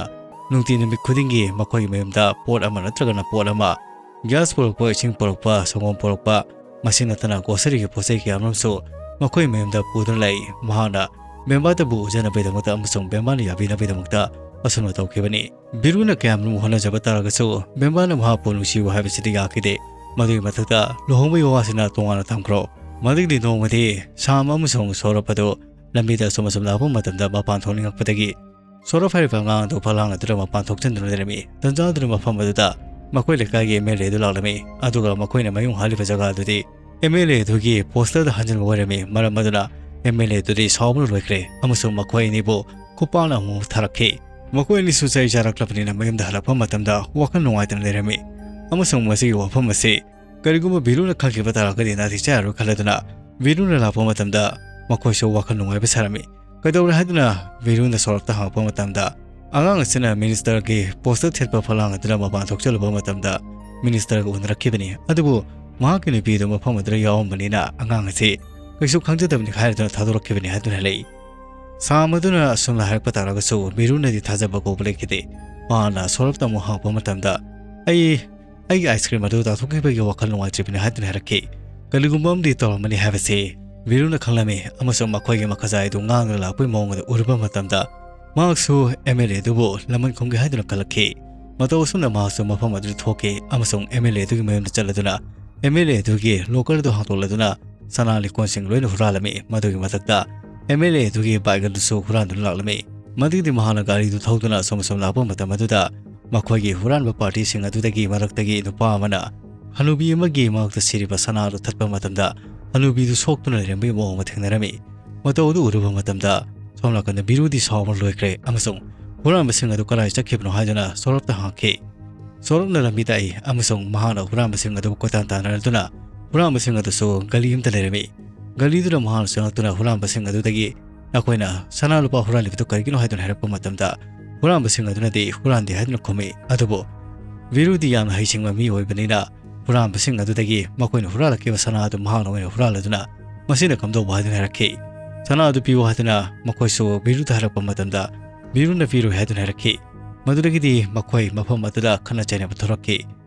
ꯅꯨꯡꯇꯤ ꯅꯨꯃꯤꯠ ꯈꯨꯗꯤꯡꯒꯤ ꯃꯈꯣꯏꯒꯤ ꯃꯌꯨꯝꯗ ꯄꯣꯠ ꯑꯃ ꯅꯠꯇ꯭ꯔꯒꯅ ꯄꯣꯠ ꯑꯃ, ꯒ꯭ꯌꯥꯁ ꯄꯨꯔꯛꯄ, ꯏꯁꯤꯡ ꯄꯨꯔꯛꯄ, ꯁꯪꯒꯣꯝ ꯄꯨꯔꯛꯄ, ꯃꯁꯤ ꯅꯠꯇꯅ ꯒ꯭ꯔꯣꯁꯔꯤꯒꯤ ꯄꯣꯠ ꯆꯩ ꯀꯌꯥ ꯑꯃꯔꯣꯝꯁꯨ ꯃꯈꯣꯏ ꯃꯌꯨꯝꯗ ꯄꯨꯗꯨꯅ ꯂꯥꯛꯏ꯫ ꯃꯍꯥꯛꯅ ꯕꯦꯝꯕꯥꯗꯕꯨ ꯎꯖꯅꯕꯒꯤꯗꯃꯛꯇ ꯑꯃꯁꯨꯡ ꯕꯦꯝꯕꯥꯅ ꯌꯥꯕꯤꯅꯕꯒꯤꯗꯃꯛꯇ ꯑꯁꯨꯝꯅ ꯇꯧꯈꯤꯕꯅꯤ꯫ ꯕꯤꯔꯨꯅ ꯀꯌꯥꯝ ꯍꯣꯠꯅꯖꯕ ꯇꯥꯔꯒꯁꯨ ꯕꯦꯝꯕꯥꯅ ꯃꯍꯥꯛꯄꯨ ꯅꯨꯡꯁꯤꯌꯨ ꯍꯥꯏꯕꯁꯤꯗꯤ ꯌꯥꯈꯤꯗꯦ꯫ ꯃꯗꯨꯒꯤ ꯃꯊꯛꯇ ꯂꯨꯍꯣꯡꯕꯒꯤ ꯋꯥꯁꯤꯅ ꯇꯣꯉꯥꯟꯅ ꯊꯝꯈ꯭ꯔꯣ꯫ ꯃꯗꯨꯒꯤꯗꯤ ꯅꯣꯡꯃꯗꯤ ꯁꯥꯝ ꯑꯃꯁꯨꯡ ꯁꯣꯔꯞ ꯑꯗꯨ ꯂꯝꯕꯤꯗ ꯑꯁꯨꯝ ꯑꯁꯨꯝ ꯂꯥꯛꯄ ꯃꯇꯝꯗ ꯃꯄꯥꯟ ꯊꯣꯛꯅꯤꯡꯉꯛꯄꯗꯒꯤ ꯁꯣꯔꯞ ꯍꯥꯏꯔꯤꯕ ꯑꯉꯥꯡ ꯑꯗꯨ ꯐꯂꯥꯡ ꯑꯗꯨꯗ ꯃꯄꯥꯟ ꯊꯣꯛꯆꯤꯟꯗꯨꯅ ꯂꯩꯔꯝꯃꯤ꯫ ꯇꯟꯖꯥ ꯑꯗꯨꯅ ꯃꯐꯝ ꯑꯗꯨꯗ ꯃꯈꯣꯏ ꯂꯩꯀꯥꯏꯒꯤ ꯑꯦꯝ ꯑꯦꯜ ꯑꯦ ꯑꯗꯨ ꯂꯥꯛꯂꯝꯃꯤ꯫ ꯑꯗꯨꯒ ꯃꯈꯣꯏꯅ ꯃꯌꯨꯡ ꯍꯥꯜꯂꯤꯕ ꯖꯒꯥ ꯑꯗꯨꯗꯤ ꯑꯦꯝ ꯑꯦꯜ ꯑꯦ ꯑꯗꯨꯒꯤ ꯄꯣꯁꯇꯔꯗ ꯍꯟꯖꯤꯟꯕ ꯑꯣꯏꯔꯝꯃꯤ꯫ ꯃꯔꯝ ꯑꯗꯨꯅ ꯑꯦꯝ ꯑꯦꯜ ꯑꯦ ꯑꯗꯨꯗꯤ ꯁꯥꯎꯕꯅ ꯂꯣꯏꯈ꯭ꯔꯦ ꯑꯃꯁꯨꯡ ꯃꯈꯣꯏ ꯑꯅꯤꯕꯨ ꯈꯨꯄꯥꯛꯅ ꯑꯃꯨꯛ ꯊꯥꯔꯛꯈꯤ꯫ ꯃꯈꯣꯏ ꯑꯅꯤꯁꯨ ꯆꯩ ꯆꯥꯔꯛꯂꯕꯅꯤꯅ ꯃꯌꯨꯝꯗ ꯍꯜꯂꯛꯄ ꯃꯇꯝꯗ ꯋꯥꯈꯜ ꯅꯨꯡꯉꯥꯏꯇꯅ ꯂꯩꯔꯝꯃꯤ꯫ ꯑꯃꯁꯨꯡ ꯃꯁꯤꯒꯤ ꯋꯥꯐꯝ ꯑꯁꯤ ꯀꯔꯤꯒꯨꯝꯕ ꯕꯤꯔꯨꯅ ꯈꯪꯈꯤꯕ ꯇꯥꯔꯒꯗꯤ ꯅꯥꯇꯩ ꯆꯥꯔꯔꯣꯏ ꯈꯜꯂꯗꯨꯅ ꯕꯤꯔꯨꯅ ꯂꯥꯛꯄ ꯃꯇꯝꯗ ꯃꯈꯣꯏꯁꯨ ꯋꯥꯈꯜ ꯅꯨꯡꯉꯥꯏꯕ ꯁꯥꯔꯝꯃꯤ꯫ ꯀꯩꯗꯧꯔꯦ ꯍꯥꯏꯗꯨꯅ ꯕꯤꯔꯨꯅ ꯁꯣꯔꯣꯛꯇ ꯍꯪꯉꯛꯄ ꯃꯇꯝꯗ ꯑꯉꯥꯡ ꯑꯁꯤꯅ ꯃꯤꯅꯤꯁꯇꯔꯒꯤ ꯄꯣꯁꯇꯔ ꯊꯦꯠꯄ ꯐꯂꯥꯡ ꯑꯗꯨꯅ ꯃꯄꯥꯟ ꯊꯣꯛꯆꯜꯂꯨꯕ ꯃꯇꯝꯗ ꯃꯤꯅꯤꯁꯇꯔꯒ ꯎꯅꯔꯛꯈꯤꯕꯅꯤ꯫ ꯑꯗꯨꯕꯨ ꯃꯍꯥꯛꯀꯤ ꯅꯨꯄꯤ ꯑꯗꯨ ꯃꯐꯝ ꯑꯗꯨꯗ ꯌꯥꯎꯔꯝꯕꯅꯤꯅ ꯑꯉꯥꯡ ꯑꯁꯤ ꯀꯩꯁꯨ ꯈꯪꯖꯗꯕꯅꯤ ꯍꯥꯏꯔꯗꯨꯅ ꯊꯥꯗꯣꯔꯛꯈꯤꯕꯅꯤ ꯍꯥꯏꯗꯨꯅ ꯂꯩ꯫ ꯁꯥꯝ ꯑꯗꯨꯅ ꯑꯁꯨꯝꯅ ꯍꯥꯏꯔꯛꯄ ꯇꯥꯔꯒꯁꯨ ꯕꯤꯔꯨꯅꯗꯤ ꯊꯥꯖꯕ ꯀꯧꯕ ꯂꯩꯈꯤꯗꯦ꯫ ꯃꯍꯥꯛꯅ ꯁꯣꯔꯞꯇ ꯑꯃꯨꯛ ꯍꯪꯉꯛꯄ ꯃꯇꯝꯗ, "ꯑꯩ ꯑꯩꯒꯤ ꯑꯥꯏꯁ ꯀ꯭ꯔꯤꯝ ꯑꯗꯨ ꯇꯥꯊꯣꯛꯈꯤꯕꯒꯤ ꯋꯥꯈꯜ ꯅꯨꯡꯉꯥꯏꯇ꯭ꯔꯤꯕꯅꯤ" ꯍꯥꯏꯗꯨꯅ ꯍꯥꯏꯔꯛꯈꯤ꯫ ꯀꯔꯤꯒꯨꯝꯕ ꯑꯃꯗꯤ ꯇꯧꯔꯝꯃꯅꯤ ꯍꯥꯏꯕꯁꯤ ꯕꯤꯔꯨꯅ ꯈꯪꯂꯝꯃꯤ ꯑꯃꯁꯨꯡ ꯃꯈꯣꯏꯒꯤ ꯃꯈꯖꯥꯏ ꯑꯗꯨ ꯉꯥꯡꯗꯨꯅ ꯂꯥꯛꯄꯒꯤ ꯃꯑꯣꯡ ꯑꯗꯨ ꯎꯔꯨꯕ ꯃꯇꯝꯗ ꯃꯍꯥꯛꯁꯨ ꯑꯦꯝ ꯑꯦꯜ ꯑꯦ ꯑꯗꯨꯕꯨ ꯂꯃꯟ ꯈꯨꯝꯒꯦ ꯍꯥꯏꯗꯨꯅ ꯀꯜꯂꯛꯈꯤ꯫ ꯃꯇꯧ ꯑꯁꯨꯝꯅ ꯃꯍꯥꯛꯁꯨ ꯃꯐꯝ ꯑꯗꯨꯗ ꯊꯣꯛꯈꯤ ꯑꯃꯁꯨꯡ ꯑꯦꯝ ꯑꯦꯜ ꯑꯦ ꯑꯗꯨꯒꯤ ꯃꯌꯨꯝꯗ ꯆꯠꯂꯗꯨꯅ ꯑꯦꯝ ꯑꯦꯜ ꯑꯦ ꯑꯗꯨꯒꯤ ꯂꯣꯀꯔ ꯑꯗꯨ ꯍꯥꯡꯗꯣꯛꯂꯗꯨꯅ ꯁꯅꯥ ꯂꯤꯛꯀꯣꯟꯁꯤꯡ ꯂꯣꯏꯅ ꯍꯨꯔꯥꯜꯂꯝꯃꯤ꯫ ꯃꯗꯨꯒꯤ ꯃꯊꯛꯇ ꯑꯦꯝ ꯑꯦꯜ ꯑꯦ ꯑꯗꯨꯒꯤ ꯕꯥꯏꯛ ꯑꯗꯨꯁꯨ ꯍꯨꯔꯥꯟꯗꯨꯅ ꯂꯥꯛꯂꯝꯃꯤ꯫ ꯃꯗꯨꯒꯤꯗꯤ ꯃꯍꯥꯛꯅ ꯒꯥꯔꯤꯗꯨ ꯊꯧꯗꯨꯅ ꯑꯁꯨꯝ ꯑꯁꯨꯝ ꯂꯥꯛꯄ ꯃꯇꯝ ꯑꯗꯨꯗ ꯃꯈꯣꯏꯒꯤ ꯍꯨꯔꯥꯟꯕ ꯄꯥꯔꯇꯤꯁꯤꯡ ꯑꯗꯨꯗꯒꯤ ꯃꯔꯛꯇꯒꯤ ꯅꯨꯄꯥ ꯑꯃꯅ ꯍꯅꯨꯕꯤ ꯑꯃꯒꯤ ꯃꯉꯛꯇ ꯁꯤꯔꯤꯕ ꯁꯅꯥ ꯑꯗꯨ ꯊꯠꯄ ꯃꯇꯝꯗ ꯍꯅꯨꯕꯤꯗꯨ ꯁꯣꯛꯇꯨꯅ ꯂꯩꯔꯝꯕꯒꯤ ꯃꯑꯣꯡ ꯑꯃ ꯊꯦꯡꯅꯔꯝꯃꯤ꯫ ꯃꯇꯧ ꯑꯗꯨ ꯎꯔꯨꯕ ꯃꯇꯝꯗ ꯁꯣꯝ ꯅꯥꯀꯟꯗ ꯕꯤꯔꯨꯗꯤ ꯁꯥꯎꯕ ꯂꯣꯏꯈ꯭ꯔꯦ ꯑꯃꯁꯨꯡ ꯍꯨꯔꯥꯟꯕꯁꯤꯡ ꯑꯗꯨ ꯀꯗꯥꯏ ꯆꯠꯈꯤꯕꯅꯣ ꯍꯥꯏꯗꯨꯅ ꯁꯣꯔꯞꯇ ꯍꯪꯉꯛꯈꯤ꯫ ꯁꯣꯔꯞꯅ ꯂꯝꯕꯤ ꯇꯥꯛꯏ ꯑꯃꯁꯨꯡ ꯃꯍꯥꯛꯅ ꯍꯨꯔꯥꯟꯕꯁꯤꯡ ꯑꯗꯨ ꯀꯣꯏꯇꯥꯟ ꯇꯥꯟꯅꯔꯗꯨꯅ ꯍꯨꯔꯥꯟꯕꯁꯤꯡ ꯑꯗꯨꯁꯨ ꯒꯂꯤ ꯑꯃꯗ ꯂꯩꯔꯝꯃꯤ꯫ ꯒꯂꯤꯗꯨꯗ ꯃꯍꯥꯛꯅ ꯆꯪꯂꯛꯇꯨꯅ ꯍꯨꯔꯥꯟꯕꯁꯤꯡ ꯑꯗꯨꯗꯒꯤ ꯅꯈꯣꯏꯅ ꯁꯅꯥ ꯂꯨꯄꯥ ꯍꯨꯔꯥꯜꯂꯤꯕꯗꯨ ꯀꯔꯤꯒꯤꯅꯣ ꯍꯥꯏꯗꯨꯅ ꯍꯥꯏꯔꯛꯄ ꯃꯇꯝꯗ ꯍꯨꯔꯥꯟꯕꯁꯤꯡ ꯑꯗꯨꯅꯗꯤ ꯍꯨꯔꯥꯟꯗꯦ ꯍꯥꯏꯗꯨꯅ ꯈꯨꯝꯃꯤ꯫ ꯑꯗꯨꯕꯨ ꯕꯤꯔꯨꯗꯤ ꯌꯥꯝꯅ ꯍꯩꯁꯤꯡꯕ ꯃꯤ ꯑꯣꯏꯕꯅꯤꯅ ꯍꯨꯔꯥꯟꯕꯁꯤꯡ ꯑꯗꯨꯗꯒꯤ ꯃꯈꯣꯏꯅ ꯍꯨꯔꯥꯜꯂꯛꯈꯤꯕ ꯁꯅꯥ ꯑꯗꯨ ꯃꯍꯥꯛꯅ ꯑꯣꯏꯅ ꯍꯨꯔꯥꯜꯂꯗꯨꯅ ꯃꯁꯤꯅ ꯀꯝꯗꯧꯕ ꯍꯥꯏꯗꯨꯅ ꯍꯥꯏꯔꯛꯈꯤ꯫ ꯁꯅꯥ ꯑꯗꯨ ꯄꯤꯌꯨ ꯍꯥꯏꯗꯨꯅ ꯃꯈꯣꯏꯁꯨ ꯕꯤꯔꯨꯗ ꯍꯥꯏꯔꯛꯄ ꯃꯇꯝꯗ ꯕꯤꯔꯨꯅ ꯄꯤꯔꯣꯏ ꯍꯥꯏꯗꯨꯅ ꯍꯥꯏꯔꯛꯈꯤ꯫ ꯃꯗꯨꯗꯒꯤꯗꯤ ꯃꯈꯣꯏ ꯃꯐꯝ ꯑꯗꯨꯗ ꯈꯠꯅ ꯆꯩꯅꯕ ꯊꯣꯛꯂꯛꯈꯤ꯫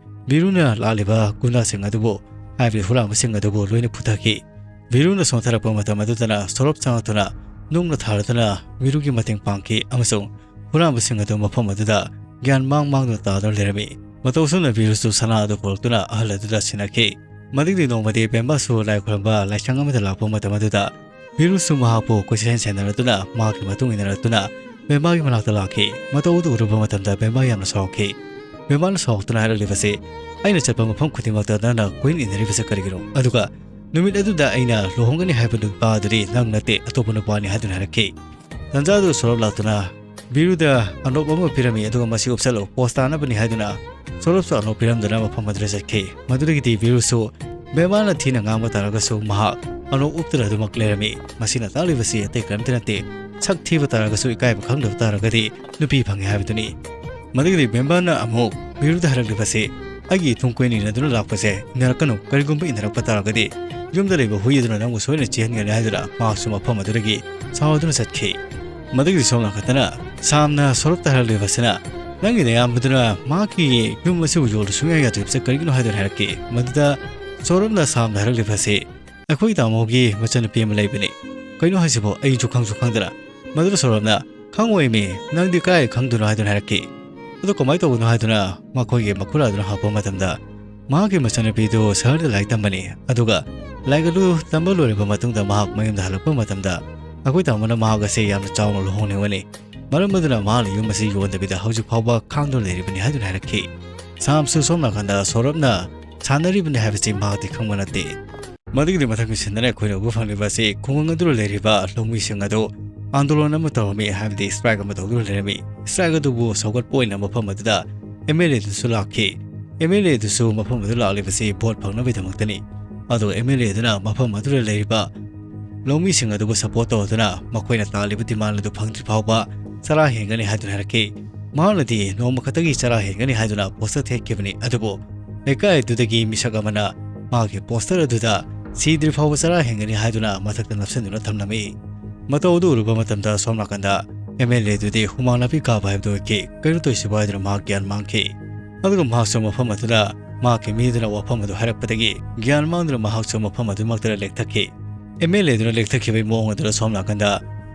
ꯕꯤꯔꯨꯅ ꯂꯥꯛꯂꯤꯕ ꯒꯨꯟꯗꯥꯁꯤꯡ ꯑꯗꯨꯕꯨ, ꯍꯥꯏꯕꯗꯤ ꯍꯨꯔꯥꯟꯕꯁꯤꯡ ꯑꯗꯨꯕꯨ ꯂꯣꯏꯅ ꯐꯨꯊꯈꯤ꯫ ꯕꯤꯔꯨꯅ ꯁꯣꯟꯊꯔꯛꯄ ꯃꯇꯝ ꯑꯗꯨꯗꯅ ꯁꯣꯔꯞ ꯆꯪꯂꯛꯇꯨꯅ ꯅꯨꯡꯅ ꯊꯥꯔꯗꯨꯅ ꯕꯤꯔꯨꯒꯤ ꯃꯇꯦꯡ ꯄꯥꯡꯈꯤ ꯑꯃꯁꯨꯡ ꯍꯨꯔꯥꯟꯕꯁꯤꯡ ꯑꯗꯨ ꯃꯐꯝ ꯑꯗꯨꯗ ꯒ꯭ꯌꯥꯟ ꯃꯥꯡ ꯃꯥꯡꯗꯨꯅ ꯇꯥꯗꯨꯅ ꯂꯩꯔꯝꯃꯤ꯫ ꯃꯇꯧ ꯑꯁꯨꯝꯅ ꯕꯤꯔꯨꯁꯨ ꯁꯅꯥ ꯑꯗꯨ ꯄꯨꯔꯛꯇꯨꯅ ꯑꯍꯜ ꯑꯗꯨꯗ ꯁꯤꯟꯅꯈꯤ꯫ ꯃꯊꯪꯒꯤ ꯅꯣꯡꯃꯗꯤ ꯕꯦꯝꯕꯥꯁꯨ ꯂꯥꯏ ꯈꯨꯔꯨꯝꯕ ꯂꯥꯏꯁꯪ ꯑꯃꯗ ꯂꯥꯛꯄ ꯃꯇꯝ ꯑꯗꯨꯗ ꯕꯤꯔꯨꯁꯨ ꯃꯍꯥꯛꯄꯨ ꯀꯣꯏꯁꯦꯟ ꯁꯦꯟꯅꯔꯗꯨꯅ ꯃꯍꯥꯛꯀꯤ ꯃꯇꯨꯡ ꯏꯟꯅꯔꯛꯇꯨꯅ ꯕꯦꯝꯕꯥꯒꯤ ꯃꯅꯥꯛꯇ ꯂꯥꯛꯈꯤ꯫ ꯃꯇꯧ ꯑꯗꯨ ꯎꯔꯨꯕ ꯃꯇꯝꯗ ꯕꯦꯝꯕꯥ ꯌꯥꯝꯅ ꯁꯥꯎꯈꯤ꯫ ꯕꯦꯝꯕꯥꯅ ꯁꯥꯎꯔꯛꯇꯨꯅ ꯍꯥꯏꯔꯛꯂꯤꯕꯁꯤ, "ꯑꯩꯅ ꯆꯠꯄ ꯃꯐꯝ ꯈꯨꯗꯤꯡꯃꯛꯇ ꯅꯪꯅ ꯀꯣꯏꯏꯟ ꯏꯟꯅꯔꯤꯕꯁꯤ ꯀꯔꯤꯒꯤꯅꯣ? ꯑꯗꯨꯒ ꯅꯨꯃꯤꯠ ꯑꯗꯨꯗ ꯑꯩꯅ ꯂꯨꯍꯣꯡꯒꯅꯤ ꯍꯥꯏꯕ ꯅꯨꯄꯥ ꯑꯗꯨꯗꯤ ꯅꯪ ꯅꯠꯇꯦ, ꯑꯇꯣꯞꯄ ꯅꯨꯄꯥꯅꯤ" ꯍꯥꯏꯗꯨꯅ ꯍꯥꯏꯔꯛꯈꯤ꯫ ꯇꯟꯖꯥ ꯑꯗꯨ ꯁꯣꯔꯞ ꯂꯥꯛꯇꯨꯅ ꯕꯤꯔꯨꯗ ꯑꯅꯣꯞ ꯑꯃ ꯄꯤꯔꯝꯃꯤ, ꯑꯗꯨꯒ "ꯃꯁꯤ ꯎꯞꯁꯜꯂꯨ, ꯄꯣꯁ ꯇꯥꯅꯕꯅꯤ" ꯍꯥꯏꯗꯨꯅ ꯁꯣꯔꯞꯁꯨ ꯑꯅꯣꯞ ꯄꯤꯔꯝꯗꯨꯅ ꯃꯐꯝ ꯑꯗꯨꯗ ꯆꯠꯈꯤ꯫ ꯃꯗꯨꯗꯒꯤꯗꯤ ꯕꯤꯔꯨꯁꯨ ꯕꯦꯝꯕꯥꯅ ꯊꯤꯅ ꯉꯥꯡꯕ ꯇꯥꯔꯒꯁꯨ ꯃꯍꯥꯛ ꯑꯅꯣꯞ ꯎꯞꯇꯨꯅ ꯑꯗꯨꯃꯛ ꯂꯩꯔꯝꯃꯤ꯫ ꯃꯁꯤꯅ ꯇꯥꯛꯂꯤꯕꯁꯤ ꯑꯇꯩ ꯀꯔꯤꯝꯇ ꯅꯠꯇꯦ, ꯁꯛ ꯊꯤꯕ ꯇꯥꯔꯒꯁꯨ ꯏꯀꯥꯏꯕ ꯈꯪꯗꯕ ꯇꯥꯔꯒꯗꯤ ꯅꯨꯄꯤ ꯐꯪꯉꯤ ꯍꯥꯏꯕꯗꯨꯅꯤ꯫ ꯃꯗꯨꯒꯤꯗꯤ ꯕꯦꯝꯕꯥꯅ ꯑꯃꯨꯛ ꯕꯤꯔꯨꯗ ꯍꯥꯏꯔꯛꯂꯤꯕꯁꯤ, ꯑꯩꯒꯤ ꯏꯊꯨꯡ ꯀꯣꯏꯅ ꯏꯟꯅꯗꯨꯅ ꯂꯥꯛꯄꯁꯦ ꯏꯟꯅꯔꯛꯀꯅꯨ, ꯀꯔꯤꯒꯨꯝꯕ ꯏꯟꯅꯔꯛꯄ ꯇꯥꯔꯒꯗꯤ ꯌꯨꯝꯗ ꯂꯩꯕ ꯍꯨꯏ ꯑꯗꯨꯅ ꯅꯪꯕꯨ ꯁꯣꯏꯗꯅ ꯆꯦꯟꯒꯅꯤ" ꯍꯥꯏꯗꯨꯅ ꯃꯍꯥꯛꯁꯨ ꯃꯐꯝ ꯑꯗꯨꯗꯒꯤ ꯁꯥꯎꯗꯨꯅ ꯆꯠꯈꯤ꯫ ꯃꯗꯨꯒꯤꯗꯤ ꯁꯣꯝ ꯅꯥꯀꯟꯗꯅ ꯁꯥꯝꯅ ꯁꯣꯔꯞꯇ ꯍꯥꯏꯔꯛꯂꯤꯕꯁꯤꯅ, "ꯅꯪꯒꯤ ꯅꯌꯥꯝꯕꯗꯨꯅ ꯃꯍꯥꯛꯀꯤ ꯌꯨꯝ ꯑꯁꯤꯕꯨ ꯌꯣꯜꯂꯨ ꯁꯨꯡꯌꯥ ꯌꯥꯗ꯭ꯔꯤꯕꯁꯦ ꯀꯔꯤꯒꯤꯅꯣ?" ꯍꯥꯏꯗꯨꯅ ꯍꯥꯏꯔꯛꯈꯤ꯫ ꯃꯗꯨꯗ ꯁꯣꯔꯞꯅ ꯁꯥꯝꯗ ꯍꯥꯏꯔꯛꯂꯤꯕꯁꯤ, "ꯑꯩꯈꯣꯏ ꯇꯥꯃꯣꯒꯤ ꯃꯆꯟꯅꯨꯄꯤ ꯑꯃ ꯂꯩꯕꯅꯤ꯫ ꯀꯩꯅꯣ ꯍꯥꯏꯁꯤꯕꯣ? ꯑꯩꯁꯨ ꯈꯪꯁꯨ ꯈꯪꯗꯅ꯫" ꯃꯗꯨꯗ ꯁꯣꯔꯞꯅ, "ꯈꯪꯉꯣꯏꯃꯤ, ꯅꯪꯗꯤ ꯀꯥꯏ ꯈꯪꯗꯣꯏꯅꯣ?" ꯍꯥꯏꯗꯨꯅ ꯍꯥꯏꯔꯛꯈꯤ꯫ ꯑꯗꯨ ꯀꯃꯥꯏꯅ ꯇꯧꯕꯅꯣ ꯍꯥꯏꯗꯨꯅ ꯃꯈꯣꯏꯒꯤ ꯃꯈꯨꯔꯥ ꯑꯗꯨꯅ ꯍꯪꯉꯛꯄ ꯃꯇꯝꯗ, ꯃꯍꯥꯛꯀꯤ ꯃꯆꯟꯅꯨꯄꯤꯗꯨ ꯁꯍꯔꯗ ꯂꯥꯏꯔꯤꯛ ꯇꯝꯕꯅꯤ, ꯑꯗꯨꯒ ꯂꯥꯏꯔꯤꯛ ꯑꯗꯨ ꯇꯝꯕ ꯂꯣꯏꯔꯕ ꯃꯇꯨꯡꯗ ꯃꯍꯥꯛ ꯃꯌꯨꯝꯗ ꯍꯜꯂꯛꯄ ꯃꯇꯝꯗ ꯑꯩꯈꯣꯏ ꯇꯥꯃꯣꯅ ꯃꯍꯥꯛ ꯑꯁꯤ ꯌꯥꯝꯅ ꯆꯥꯎꯅ ꯂꯨꯍꯣꯡꯅꯤꯡꯕꯅꯤ, ꯃꯔꯝ ꯑꯗꯨꯅ ꯃꯍꯥꯛꯅ ꯌꯨꯝ ꯑꯁꯤ ꯌꯣꯟꯗꯕꯤꯗ ꯍꯧꯖꯤꯛ ꯐꯥꯎꯕ ꯈꯥꯡꯗꯨꯅ ꯂꯩꯔꯤꯕꯅꯤ ꯍꯥꯏꯗꯨꯅ ꯍꯥꯏꯔꯛꯈꯤ꯫ ꯁꯥꯝꯁꯨ ꯁꯣꯝ ꯅꯥꯀꯟꯗ ꯁꯣꯔꯞꯅ ꯁꯥꯟꯅꯔꯤꯕꯅꯤ ꯍꯥꯏꯕꯁꯤ ꯃꯍꯥꯛꯇꯤ ꯈꯪꯕ ꯅꯠꯇꯦ꯫ ꯃꯗꯨꯒꯤꯗꯤ ꯃꯊꯪꯒꯤ ꯁꯤꯟꯗꯅ ꯑꯩꯈꯣꯏꯅ ꯎꯕ ꯐꯪꯂꯤꯕ ꯑꯁꯤ ꯈꯨꯡꯒꯪ ꯑꯗꯨꯗ ꯂꯩꯔꯤꯕ ꯂꯧꯃꯤꯁꯤꯡ ꯑꯗꯨ ꯑꯥꯟꯗꯣꯂꯟ ꯑꯃ ꯇꯧꯔꯝꯃꯤ, ꯍꯥꯏꯕꯗꯤ ꯁ꯭ꯇ꯭ꯔꯥꯏꯛ ꯑꯃ ꯇꯧꯗꯨꯅ ꯂꯩꯔꯝꯃꯤ꯫ ꯁ꯭ꯇ꯭ꯔꯥꯏꯛ ꯑꯗꯨꯕꯨ ꯁꯧꯒꯠꯄ ꯑꯣꯏꯅ ꯃꯐꯝ ꯑꯗꯨꯗ ꯑꯦꯝ ꯑꯦꯜ ꯑꯦꯗꯨꯁꯨ ꯂꯥꯛꯈꯤ꯫ ꯑꯦꯝ ꯑꯦꯜ ꯑꯦꯗꯨꯁꯨ ꯃꯐꯝ ꯑꯗꯨꯗ ꯂꯥꯛꯂꯤꯕꯁꯤ ꯚꯣꯠ ꯐꯪꯅꯕꯒꯤꯗꯃꯛꯇꯅꯤ꯫ ꯑꯗꯨꯒ ꯑꯦꯝ ꯑꯦꯜ ꯑꯦꯗꯨꯅ ꯃꯐꯝ ꯑꯗꯨꯗ ꯂꯩꯔꯤꯕ ꯂꯧꯃꯤꯁꯤꯡ ꯑꯗꯨꯕꯨ ꯁꯄꯣꯔꯠ ꯇꯧꯗꯨꯅ ꯃꯈꯣꯏꯅ ꯇꯥꯜꯂꯤꯕ ꯗꯤꯃꯥꯟ ꯑꯗꯨ ꯐꯪꯗ꯭ꯔꯤ ꯐꯥꯎꯕ ꯆꯔꯥ ꯍꯦꯟꯒꯅꯤ ꯍꯥꯏꯗꯨꯅ ꯍꯥꯏꯔꯛꯈꯤ꯫ ꯃꯍꯥꯛꯅꯗꯤ ꯅꯣꯡꯃ ꯈꯛꯇꯒꯤ ꯆꯔꯥ ꯍꯦꯟꯒꯅꯤ ꯍꯥꯏꯗꯨꯅ ꯄꯣꯁꯇꯔ ꯊꯦꯠꯈꯤꯕꯅꯤ, ꯑꯗꯨꯕꯨ ꯂꯩꯀꯥꯏ ꯑꯗꯨꯗꯒꯤ ꯃꯤꯁꯛ ꯑꯃꯅ ꯃꯍꯥꯛꯀꯤ ꯄꯣꯁꯇꯔ ꯑꯗꯨꯗ "ꯁꯤꯗ꯭ꯔꯤ ꯐꯥꯎꯕ ꯆꯔꯥ ꯍꯦꯟꯒꯅꯤ" ꯍꯥꯏꯗꯨꯅ ꯃꯊꯛꯇ ꯅꯞꯁꯤꯟꯗꯨꯅ ꯊꯝꯂꯝꯃꯤ꯫ ꯃꯇꯧ ꯑꯗꯨ ꯎꯔꯨꯕ ꯃꯇꯝꯗ ꯁꯣꯝ ꯅꯥꯀꯟꯗ ꯑꯦꯝ ꯑꯦꯜ ꯑꯦꯗꯨꯗꯤ ꯍꯨꯃꯥꯡ ꯅꯥꯄꯤ ꯀꯥꯕ ꯍꯥꯏꯕꯗꯨ ꯑꯣꯏꯈꯤ꯫ "ꯀꯩꯅꯣ ꯇꯧꯔꯤꯁꯤꯕꯣ?" ꯍꯥꯏꯗꯨꯅ ꯃꯍꯥꯛ ꯒ꯭ꯌꯥꯟ ꯃꯥꯡꯈꯤ꯫ ꯑꯗꯨꯒ ꯃꯍꯥꯛꯁꯨ ꯃꯐꯝ ꯑꯗꯨꯗ ꯃꯍꯥꯛꯀꯤ ꯃꯤꯗꯨꯅ ꯋꯥꯐꯝ ꯑꯗꯨ ꯍꯥꯏꯔꯛꯄꯗꯒꯤ ꯒ꯭ꯌꯥꯟ ꯃꯥꯡꯗꯨꯅ ꯃꯍꯥꯛꯁꯨ ꯃꯐꯝ ꯑꯗꯨꯃꯛꯇꯗ ꯂꯦꯛꯊꯈꯤ꯫ ꯑꯦꯝ ꯑꯦꯜ ꯑꯦꯗꯨꯅ ꯂꯦꯛꯊꯈꯤꯕꯒꯤ ꯃꯑꯣꯡ ꯑꯗꯨꯗ ꯁꯣꯝ ꯅꯥꯀꯟꯗ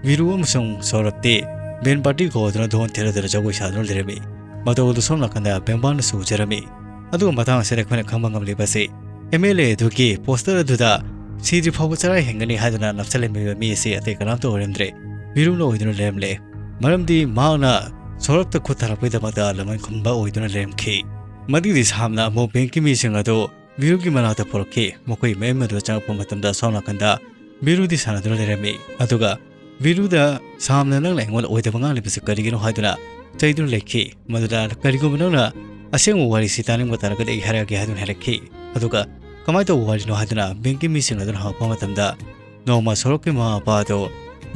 ꯕꯤꯔꯨ ꯑꯃꯁꯨꯡ ꯁꯧꯔꯞꯇꯤ ꯕꯦꯟ ꯄꯥꯔꯇꯤ ꯀꯧꯗꯨꯅ ꯙꯣꯟ ꯊꯦꯔꯗꯨꯅ ꯖꯒꯣꯏ ꯁꯥꯗꯨꯅ ꯂꯩꯔꯝꯃꯤ꯫ ꯃꯇꯧ ꯑꯗꯨ ꯁꯣꯝ ꯅꯥꯀꯟꯗ ꯕꯦꯝꯕꯥꯅꯁꯨ ꯎꯖꯔꯝꯃꯤ꯫ ꯑꯗꯨꯒ ꯃꯇꯥꯡ ꯑꯁꯤꯗ ꯑꯩꯈꯣꯏꯅ ꯈꯪꯕ ꯉꯝꯂꯤꯕꯁꯤ, ꯑꯦꯝ ꯑꯦꯜ ꯑꯦ ꯑꯗꯨꯒꯤ ꯄꯣꯁꯇꯔ ꯑꯗꯨꯗ "ꯁꯤꯗ꯭ꯔꯤ ꯐꯥꯎꯕ ꯆꯔꯥ ꯍꯦꯟꯒꯅꯤ" ꯍꯥꯏꯗꯨꯅ ꯅꯞꯁꯤꯜꯂꯝꯃꯤꯕ ꯃꯤ ꯑꯁꯤ ꯑꯇꯩ ꯀꯅꯥꯝꯇ ꯑꯣꯏꯔꯝꯗ꯭ꯔꯦ, ꯕꯤꯔꯨꯅ ꯑꯣꯏꯗꯨꯅ ꯂꯩꯔꯝꯂꯦ꯫ ꯃꯔꯝꯗꯤ ꯃꯍꯥꯛꯅ ꯁꯧꯔꯞꯇ ꯈꯨꯠ ꯊꯥꯔꯛꯄꯒꯤꯗꯃꯛꯇ ꯂꯃꯟ ꯈꯨꯝꯕ ꯑꯣꯏꯗꯨꯅ ꯂꯩꯔꯝꯈꯤ꯫ ꯃꯗꯨꯒꯤꯗꯤ ꯁꯥꯝꯅ ꯑꯃꯨꯛ ꯕꯦꯡꯀꯤ ꯃꯤꯁꯤꯡ ꯑꯗꯨ ꯕꯤꯔꯨꯒꯤ ꯃꯅꯥꯛꯇ ꯄꯨꯔꯛꯈꯤ꯫ ꯃꯈꯣꯏ ꯃꯌꯨꯝ ꯑꯗꯨꯗ ꯆꯪꯂꯛꯄ ꯃꯇꯝꯗ ꯁꯣꯝ ꯅꯥꯀꯟꯗ ꯕꯤꯔꯨꯗꯤ ꯁꯥꯟꯅꯗꯨꯅ ꯂꯩꯔꯝꯃꯤ꯫ ꯑꯗꯨꯒ ꯕꯤꯔꯨꯗ, "ꯁꯥꯝꯅ ꯅꯪꯅ ꯑꯩꯉꯣꯟꯗ ꯑꯣꯏꯗꯕ ꯉꯥꯡꯂꯤꯕꯁꯤ ꯀꯔꯤꯒꯤꯅꯣ?" ꯍꯥꯏꯗꯨꯅ ꯆꯩꯗꯨꯅ ꯂꯩꯈꯤ꯫ ꯃꯗꯨꯗ, "ꯀꯔꯤꯒꯨꯝꯕ ꯅꯪꯅ ꯑꯁꯦꯡꯕ ꯋꯥꯔꯤꯁꯤ ꯇꯥꯅꯤꯡꯕ ꯇꯥꯔꯒꯗꯤ ꯑꯩ ꯍꯥꯏꯔꯛꯑꯒꯦ" ꯍꯥꯏꯗꯨꯅ ꯍꯥꯏꯔꯛꯈꯤ꯫ ꯑꯗꯨꯒ, "ꯀꯃꯥꯏꯅ ꯇꯧꯕ ꯋꯥꯔꯤꯅꯣ?" ꯍꯥꯏꯗꯨꯅ ꯕꯦꯡꯀꯤ ꯃꯤꯁꯤꯡ ꯑꯗꯨꯅ ꯍꯪꯉꯛꯄ ꯃꯇꯝꯗ, ꯅꯣꯡꯃ ꯁꯣꯔꯣꯛꯀꯤ ꯃꯃꯥ ꯃꯄꯥ ꯑꯗꯨ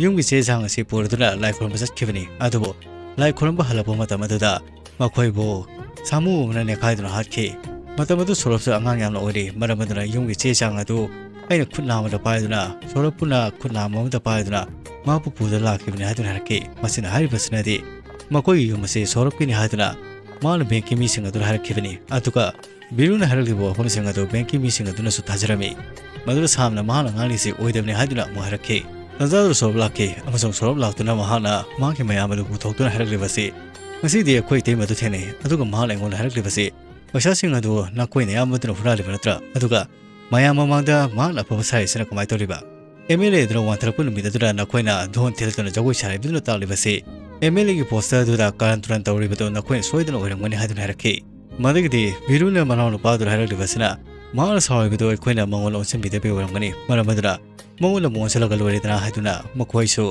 ꯌꯨꯝꯒꯤ ꯆꯦ ꯆꯥꯡ ꯑꯁꯤ ꯄꯨꯔꯗꯨꯅ ꯂꯥꯏ ꯈꯨꯔꯨꯝꯕ ꯆꯠꯈꯤꯕꯅꯤ꯫ ꯑꯗꯨꯕꯨ ꯂꯥꯏ ꯈꯨꯔꯨꯝꯕ ꯍꯜꯂꯛꯄ ꯃꯇꯝ ꯑꯗꯨꯗ ꯃꯈꯣꯏꯕꯨ ꯁꯥꯃꯨ ꯑꯃꯅ ꯅꯦꯠꯈꯥꯏꯗꯨꯅ ꯍꯥꯠꯈꯤ꯫ ꯃꯇꯝ ꯑꯗꯨ ꯁꯧꯔꯞꯁꯨ ꯑꯉꯥꯡ ꯌꯥꯝꯅ ꯑꯣꯏꯔꯤ꯫ ꯃꯔꯝ ꯑꯗꯨꯅ ꯌꯨꯝꯒꯤ ꯆꯦ ꯆꯥꯡ ꯑꯗꯨ ꯑꯩꯅ ꯈꯨꯠ ꯅꯥꯝꯃꯗ ꯄꯥꯏꯗꯨꯅ, ꯁꯧꯔꯞꯄꯨꯅ ꯈꯨꯠ ꯅꯥꯝꯃ ꯑꯃꯗ ꯄꯥꯏꯗꯨꯅ ꯃꯍꯥꯛꯄꯨ ꯄꯨꯗꯨꯅ ꯂꯥꯛꯈꯤꯕꯅꯤ ꯍꯥꯏꯗꯨꯅ ꯍꯥꯏꯔꯛꯈꯤ꯫ ꯃꯁꯤꯅ ꯍꯥꯏꯔꯤꯕꯁꯤꯅꯗꯤ ꯃꯈꯣꯏꯒꯤ ꯌꯨꯝ ꯑꯁꯤ ꯁꯧꯔꯞꯀꯤꯅꯤ ꯍꯥꯏꯗꯨꯅ ꯃꯍꯥꯛꯅ ꯕꯦꯡꯀꯤ ꯃꯤꯁꯤꯡ ꯑꯗꯨꯗ ꯍꯥꯏꯔꯛꯈꯤꯕꯅꯤ꯫ ꯑꯗꯨꯒ ꯕꯤꯔꯨꯅ ꯍꯥꯏꯔꯛꯂꯤꯕ ꯋꯥꯐꯝꯁꯤꯡ ꯑꯗꯨ ꯕꯦꯡꯀꯤ ꯃꯤꯁꯤꯡ ꯑꯗꯨꯅꯁꯨ ꯊꯥꯖꯔꯝꯃꯤ꯫ ꯃꯗꯨꯗ ꯁꯥꯝꯅ ꯃꯍꯥꯛꯅ ꯉꯥꯡꯂꯤꯁꯤ ꯑꯣꯏꯗꯕꯅꯤ ꯍꯥꯏꯗꯨꯅ ꯑꯃꯨꯛ ꯍꯥꯏꯔꯛꯈꯤ꯫ ꯇꯟꯖꯥꯗꯨꯗ ꯁꯧꯔꯞ ꯂꯥꯛꯈꯤ ꯑꯃꯁꯨꯡ ꯁꯧꯔꯞ ꯂꯥꯛꯇꯨꯅ ꯃꯍꯥꯛꯅ ꯃꯍꯥꯛꯀꯤ ꯃꯌꯥꯝ ꯑꯗꯨ ꯄꯨꯊꯣꯛꯇꯨꯅ ꯍꯥꯏꯔꯛꯂꯤꯕꯁꯤ, "ꯉꯁꯤꯗꯤ ꯑꯩꯈꯣꯏ ꯏꯇꯩꯃ ꯑꯗꯨ ꯊꯦꯡꯅꯩ, ꯑꯗꯨꯒ ꯃꯍꯥꯛꯅ ꯑꯩꯉꯣꯟꯗ ꯍꯥꯏꯔꯛꯂꯤꯕꯁꯤ, ꯄꯩꯁꯥꯁꯤꯡ ꯑꯗꯨ ꯅꯈꯣꯏꯅ ꯑꯌꯥꯝꯕꯗꯨꯅ ꯍꯨꯔꯥꯜꯂꯤꯕ ꯅꯠꯇ꯭ꯔꯥ? ꯑꯗꯨꯒ ꯃꯌꯥꯝ ꯃꯃꯥꯡꯗ ꯃꯍꯥꯛꯅ ꯑꯐꯕ ꯁꯥꯔꯤꯁꯤꯅ ꯀꯃꯥꯏꯅ ꯇꯧꯔꯤꯕ? ꯑꯦꯝ ꯑꯦꯜ ꯑꯦ ꯑꯗꯨꯅ ꯋꯥꯟꯊꯔꯛꯄ ꯅꯨꯃꯤꯠ ꯑꯗꯨꯗ ꯅꯈꯣꯏꯅ ꯙꯣꯟ ꯊꯤꯜꯂꯛꯇꯨꯅ ꯖꯒꯣꯏ ꯁꯥꯔꯤꯕꯗꯨꯅ ꯇꯥꯛꯂꯤꯕꯁꯤ ꯑꯦꯝ ꯑꯦꯜ ꯑꯦꯒꯤ ꯄꯣꯁꯇꯔ ꯑꯗꯨꯗ ꯀꯥꯔꯟ ꯇꯨꯔꯟ ꯇꯧꯔꯤꯕꯗꯨ ꯅꯈꯣꯏꯅ ꯁꯣꯏꯗꯅ ꯑꯣꯏꯔꯝꯒꯅꯤ" ꯍꯥꯏꯗꯨꯅ ꯍꯥꯏꯔꯛꯈꯤ꯫ ꯃꯗꯨꯒꯤꯗꯤ ꯕꯤꯔꯨꯅ ꯃꯅꯥꯎꯅꯨꯄꯥ ꯑꯗꯨꯗ ꯍꯥꯏꯔꯛꯂꯤꯕꯁꯤꯅ, ꯃꯍꯥꯛꯅ ꯁꯥꯎꯔꯤꯕꯗꯨ ꯑꯩꯈꯣꯏꯅ ꯃꯉꯣꯟꯗ ꯑꯣꯟꯁꯤꯟꯕꯤꯗꯕꯒꯤ ꯑꯣꯏꯔꯝꯒꯅꯤ, ꯃꯔꯝ ꯑꯗꯨꯅ ꯃꯉꯣꯟꯗ ꯑꯃꯨꯛ ꯑꯣꯟꯁꯤꯜꯂꯒ ꯂꯣꯏꯔꯦꯗꯅ ꯍꯥꯏꯗꯨꯅ ꯃꯈꯣꯏꯁꯨ